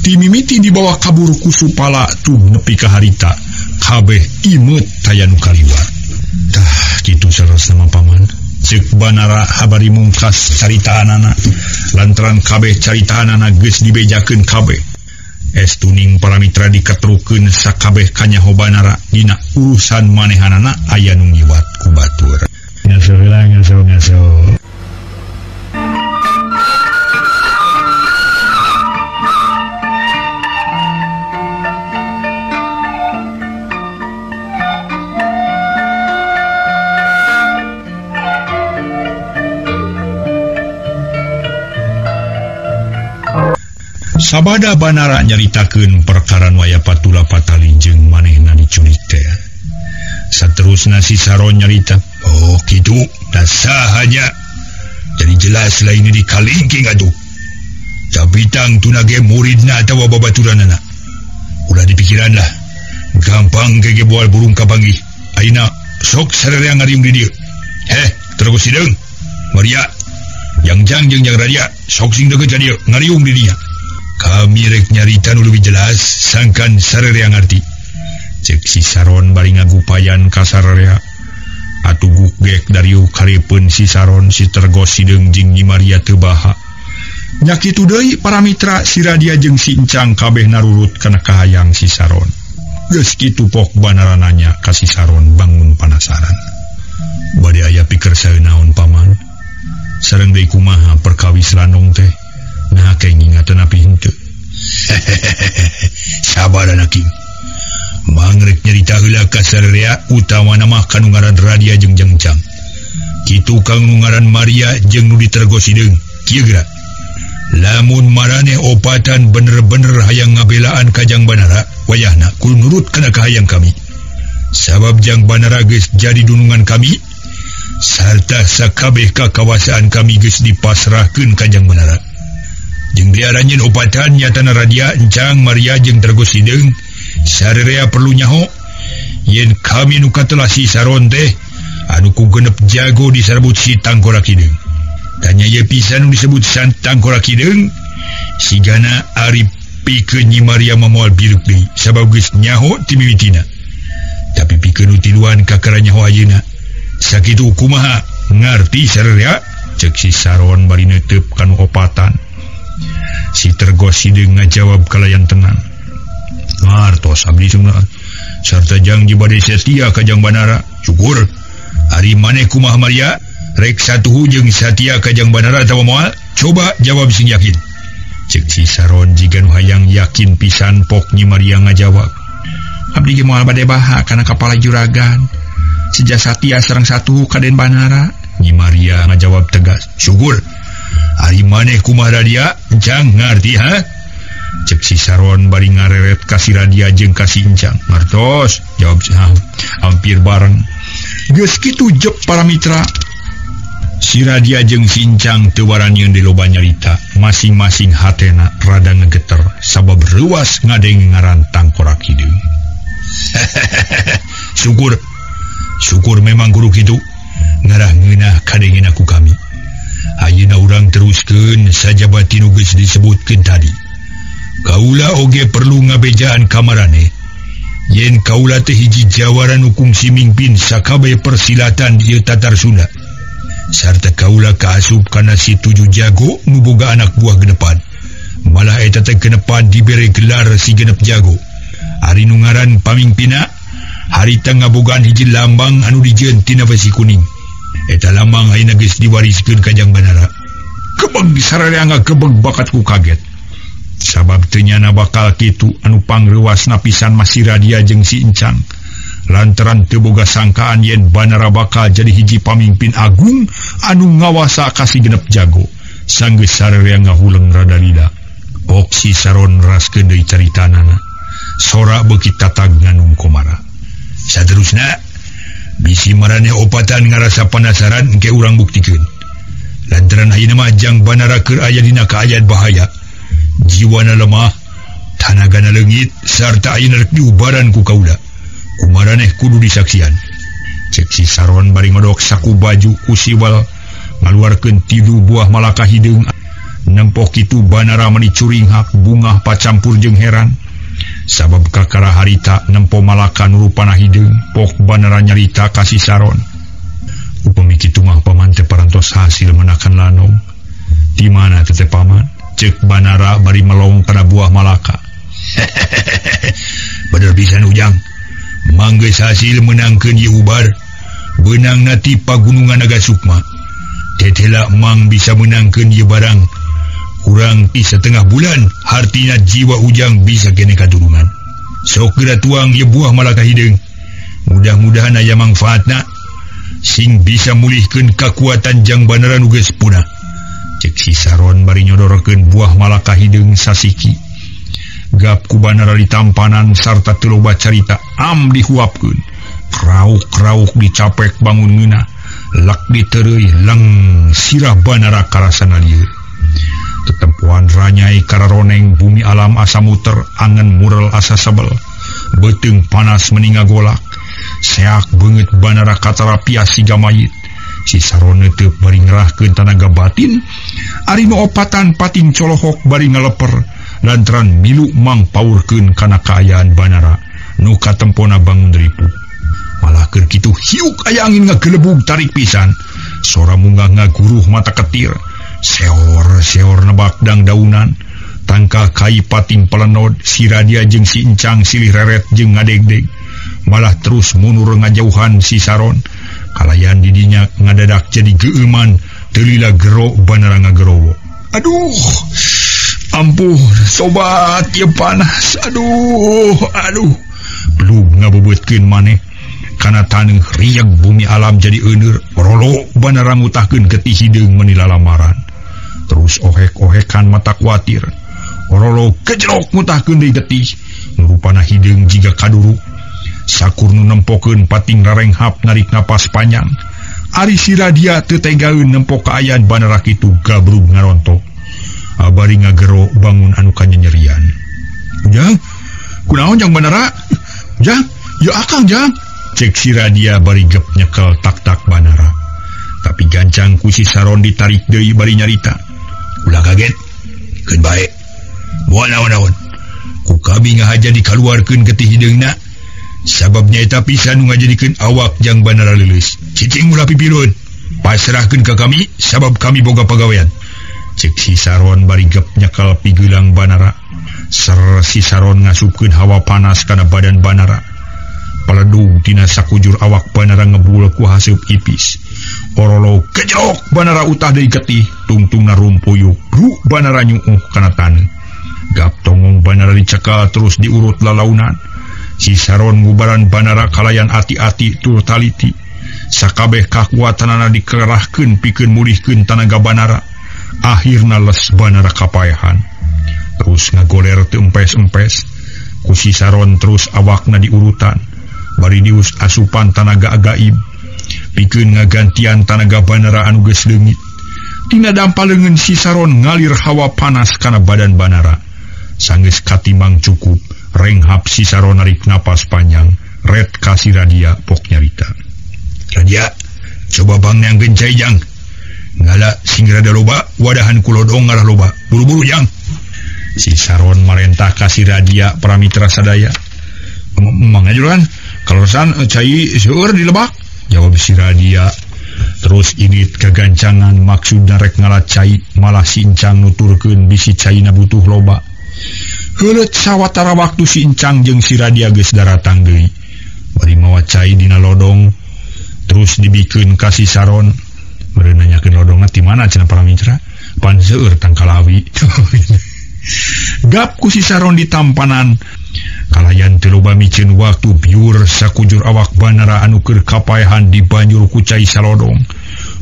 Ti mimiti dibawa kabur ku Supala tuh nepi ka harita. Kabeh imeut taya nu kaliwat. Tah kitu saleresna mah paman. Cek Banara habari mungkas caritaanana. Lantaran kabeh caritaanana geus dibejakeun kabeh. Es tuning para mitra dikatrukeun sakabeh kanyaho Banara dina urusan manehanana aya nu ngiwat ku batur. Ngaso heula ngaso ngaso. Sabada Banara nyaritakeun perkara nu aya patula patali jeung manehna diculik teh. Saterusna si Saron nyarita, "Oh kitu, da saha nya." Jadi jelas lah ini dikalingking atuh. Tapi tang tuna ge muridna atawa babaturanana. Ulah dipikiran lah. Gampang ge bual burung kapanggih. Ayeuna sok sararea ngariung di dieu. Heh, terus sideung. Maria, Jang-jang jeung Jang Radia sok sing deukeut ka dieu, ngariung di dinya. Kami rek nyarita nu leuwih jelas sangkan sararea ngarti. Cek si Saron bari ngagupayan ka sararea. Atuh gugek dariuh karepeun si Saron si Tergos sideung jeung Nyi Maria teu baha. Nya kitu deui para mitra si Radia jeung si Incang kabeh narurut kana kahayang si Saron. Geus kitu pok Banara nanya ka si Saron bangun panasaran. Bade aya piker saeunaon paman? Sareng deui kumaha perkawis landong teh? Nah kenging atanapi henteu. Sabar anak king. Mang rek nyarita heula ka sararea utamana mah kanu ngaran Radia jeung Jang-jang. Kitu kang nu ngaran Maria jeung nu ditergo sideung. Kieu geura. Lamun maraneh opatan bener-bener hayang ngabelaan ka Jang Banara, wayahna kudu nurut kana kahayang kami. Sabab Jang Banara geus jadi dunungan kami sarta sakabeh kakawasaan kami geus dipasrahkeun ka Jang Banara. Jeung diaranjeun opatan nyatana Radia Encang Maria jeung Tergos Hideung sarerea perlu nyaho yen kami nu katelah si Saron teh anu ku genep jago disebut si Tangkorak Hideung. Tanya ye pisan nu disebut san Tangkorak Hideung sigana ari pikeun Nyi Maria moal biruk deui sabab geus nyaho ti mimitina. Tapi pikeun nu tiluan kakara nyaho ayeuna. Sakitu kumaha ngarti sarerea cek si Saron bari neuteup kanu opatan. Si Tergos Hideung ngajawab kalayan tenang. Ngartos abdi cenah sarta jang bade setia ka Jang Banara. Syukur. Ari maneh kumaha Maria? Rek satuhu jeung satia ka Jang Banara atawa moal? Coba jawab sing yakin. Cek si Saron jiga nu hayang yakin pisan pok Nyi Maria ngajawab. Abdi ge moal bade baha kana kapala juragan. Seja satia sareng satuhu ka Den Banara. Nyi Maria ngajawab tegas. Syukur. Ari maneh kumaha Radia? Encang ngarti ha? Cek si Saron bari ngareret ka si Radia jeung ka si Encang. Ngartos, jawab si hampir bareng. Geus kitu jep para mitra. Si Radia jeung si Encang teu waranieun deui loba nyarita. Masing-masing hatena rada ngegeter sabab reuas ngadenge ngaran Tangkorak Hideung. Syukur. Syukur memang guru kitu. Ngarah ngeunah kadengena ku kami. Ayeuna urang teruskeun sajabati nu geus disebutkeun tadi. Kaula oge perlu ngabejaan kamarane. Yen kaula teh hiji jawara nu kungsi mingpin sakabeh persilatan di ieu Tatar Sunda. Sarta kaula kaasup kana si tujuh jago nu boga anak buah genepan. Malah eta teh genepan dibere gelar si genep jago. Ari nu ngaran pamingpina harita ngabogaan hiji lambang anu dijieun tina besi kuning. Eta lambang ayeuna geus diwariskeun ka Jang Banara. Kebeg sararea ngagebeg bakat ku kaget. Sabab teu nyana bakal kitu anu pangreuasna pisan mah si Radia jeung si Encang. Lantaran teu boga sangkaan yen Banara bakal jadi hiji pamimpin agung anu ngawasa ka si genep jago. Sanggeus sararea ngahuleng rada lila. Ok si Saron raskeun deui caritanana. Sora beuki tatag nganung komara. Saterusna bisi maraneh opatan ngarasa panasaran engke urang buktikeun. Lantaran ayeuna mah Jang Banara keur aya dina kaayaan bahaya. Jiwana lemah, tanagana leungit sarta ayeuna rek diubaran ku kaula. Kumaraneh kudu disaksian. Cek si Saron bari ngodok saku baju ku siwal ngaluarkeun tilu buah malaka hideung. Nempok kitu Banara meni curinghak bungah pacampur jeung heran. Sabab kakara harita nempo malaka nu rupana hideung, pok Banara nyarita ka si Saron. Upami kitu mah paman teh parantos hasil menakan lanong. Di mana teh paman? Cek Banara bari melong kana buah malaka. Bener pisan Ujang. Manggeus hasil menangkeun ieu ubar. Beunangna ti pagunungan Naga Sukma. Tetela mang bisa menangkeun ieu barang. Kurang ti setengah bulan hartina jiwa Ujang bisa kene katurunan. Sok geura tuang ieu buah malaka hideung. Mudah-mudahan aya mangfaatna sing bisa mulihkeun kakuatan Jang Banara nu geus punah. Cek si Saron bari nyodorkeun buah malaka hideung sasiki. Gap ku Banara ditampanan sarta teu loba carita am dihuapkeun. Krauk-krauk dicapek bangun ngeunah. Lak ditereuy leng sirah Banara karasana lieur. Tetempuan ranyai kararoneng bumi alam asa muter angen murel asa sebel. Beuteung panas meni ngagolak. Seak beungeut Banara katara pias siga mayit. Si Saron teu bari ngerahkeun tanaga batin. Ari nu opatan pating colohok bari ngaleper lantaran milu mangpaurkeun kana kaayaan Banara nu katempona bangun ripuh. Malah keur kitu hiuk aya angin ngagelebug tarik pisan. Sora munggah ngaguruh mata ketir. Seor-seor nebak dangdaunan. Tangka kai pating pelenod si Radia jeung si Encang silih reret jeung ngadegdeg. Malah terus mundur ngajauhan si Saron. Kalayan didinya ngadadak jadi geueuman teu lila gero Banara ngagerowo. Aduh, ampuh sobat ieu panas. Aduh, aduh. Belum ngabeubeutkeun maneh kana taneuh rieg bumi alam jadi euneur. Rolo Banara ngutahkeun getih hideung meni lalamaran. Terus ohek-ohekan mata kuatir. Rolo gejrok ngutahkeun deui getih. Nu rupana hideung jiga kaduru. Sakur nu nempokeun pating rarenghap narik napas panjang. Ari si Radia teu tegaeun nempo kaayaan Banara kitu gabrug ngarontok. Abari ngagero bangun anu kanyanyerian. Ujang, kunaon jang Banara? Ujang, ya akang jang. Cek si Radia bari gep nyekel tak-tak Banara. Tapi gancang ku si Saron ditarik deui bari nyarita. Ulah kaget, keun bae. Moal naon-naon. Ku kami ngahaja dikaluarkeun getih hideungna. Sabab nyaeta pisan nu ngajadikeun awak jang Banara leuleus. Cicing ulah pipilun. Pasrahkeun ka kami sabab kami boga pagawean. Cek si Saron bari gep nyekel pigeulang Banara. Ser si Saron ngasupkeun hawa panas kana badan Banara. Paledug tina sakujur awak Banara ngebul ku haseup ipis. Orolo gejrok Banara utah deui getih, tungtungna rumpuyuk. Bru Banara nyuuh kana taneuh. Gap tongong Banara dicekal terus diurut lalaunan. Si Saron ngubaran Banara kalayan ati-ati tur taliti. Sakabeh kakuatanana dikerahkeun pikeun mulihkeun tanaga Banara. Akhirna les Banara kapaehan. Terus ngagoler teu empes-empes. Ku si Saron terus awakna diurutan. Bari dius asupan tanaga gaib. Pikeun ngagantian tanaga Banara anu geus leungit. Tina dampa leungeun si Saron ngalir hawa panas kana badan Banara. Sanggeus katimang cukup. Renghap si Saron narik napas panjang. Red ka si Radia pok nyarita. Radia, coba bang yang gencai jang. Ngala sing rada loba, wadahan kulodong ngarah loba. Buru-buru jang. Si Saron marentah ka si Radia pramitra sadaya. Mangajuran, kaleresan cai seueur di lebak. Jawab si Radia. Terus init kegancangan maksudna rek ngala cai malah sincang nuturkeun bisi caina butuh loba. Heuleut sawatara waktu si Incang jeung si Radia geus daratang deui. Bari mawa cai dina lodong terus dibikeun ka si Saron. Bari nanyakeun lodongna ti mana cenah para mitra? Pan seueur tangkalawi. Gap ku si Saron ditampanan. Kalayan teu loba miceun waktu biur sakujur awak Banara anu keur kapaehan dibanjur ku cai salodong.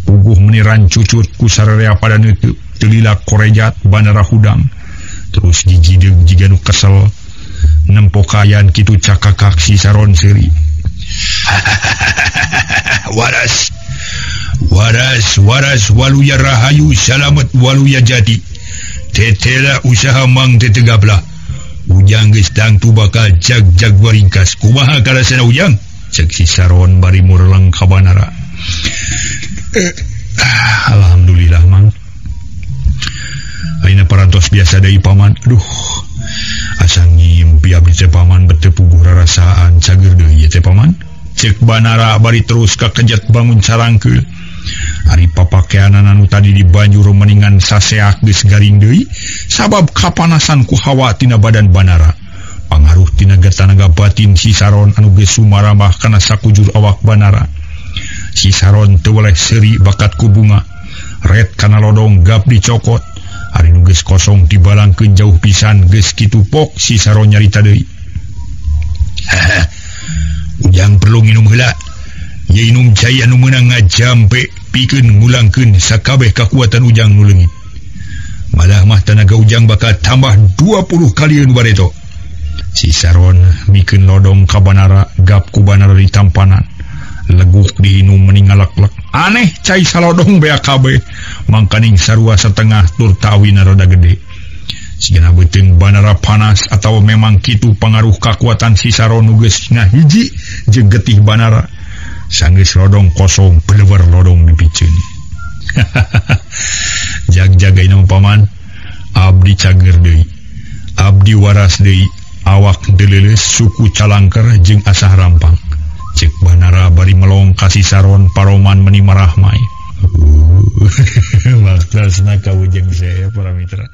Puguh meniran cucut ku sararea pada neuteuk. Teu lila korejat Banara hudang. Terus jijideg jiga nu kesel nempokayan kitu cakakak si Saron seuri. Waras waras waras waluya rahayu salamet waluya jati. Tetela usaha mang tetegaplah. Ujang geus tangtu bakal jag-jag waringkas. Kumaha karasana ujang? Cek si Saron bari mureleng ka Banara. Alhamdulillah mang. Ayeuna parantos biasa deui paman. Aduh, asa ngimpi abdi teh paman bete puguh rarasaan cager deui ieu teh paman. Cek Banara bari terus kakejet bangun carangkeul. Ari papakeanana nu tadi dibanjur meningan saseak geus garing deui sabab kapanasan ku hawa tina badan Banara. Pangaruh tina tanaga batin si Saron anu geus sumarambah kana sakujur awak Banara. Si Saron teu weleh seuri bakat ku bunga. Red kana lodong gap dicokot. Ari nu geus kosong dibalangkeun jauh pisan geus kitu pok si Saron nyarita deui. Ujang perlu nginum heula. Ye inum cai anu meunang ngajampe pikeun ngulangkeun sakabeh kakuatan ujang nu leungit. Malah mah tanaga ujang bakal tambah 20 kalieun bareto. Si Saron mikeun lodong ka Banara gap ku Banara ditampanan. Leguk diinum meningalak-lek. Aneh cai salodong bea kabeh. Mangkaning sarua setengah tur tawina rada gede. Sigana beuteung Banara panas atawa memang kitu pangaruh kakuatan si Saron nu geus ngahiji jeung getih Banara. Sanggeus lodong kosong belewer lodong dipiceun. Jag-jaga inum paman, abdi cager deui. Abdi waras deui, awak deleuleus suku calangker jeung asah rampang. Cek Banara bari melong ka si Saron paroman meni marahmai. Waktasna ka ujeng saya para mitra.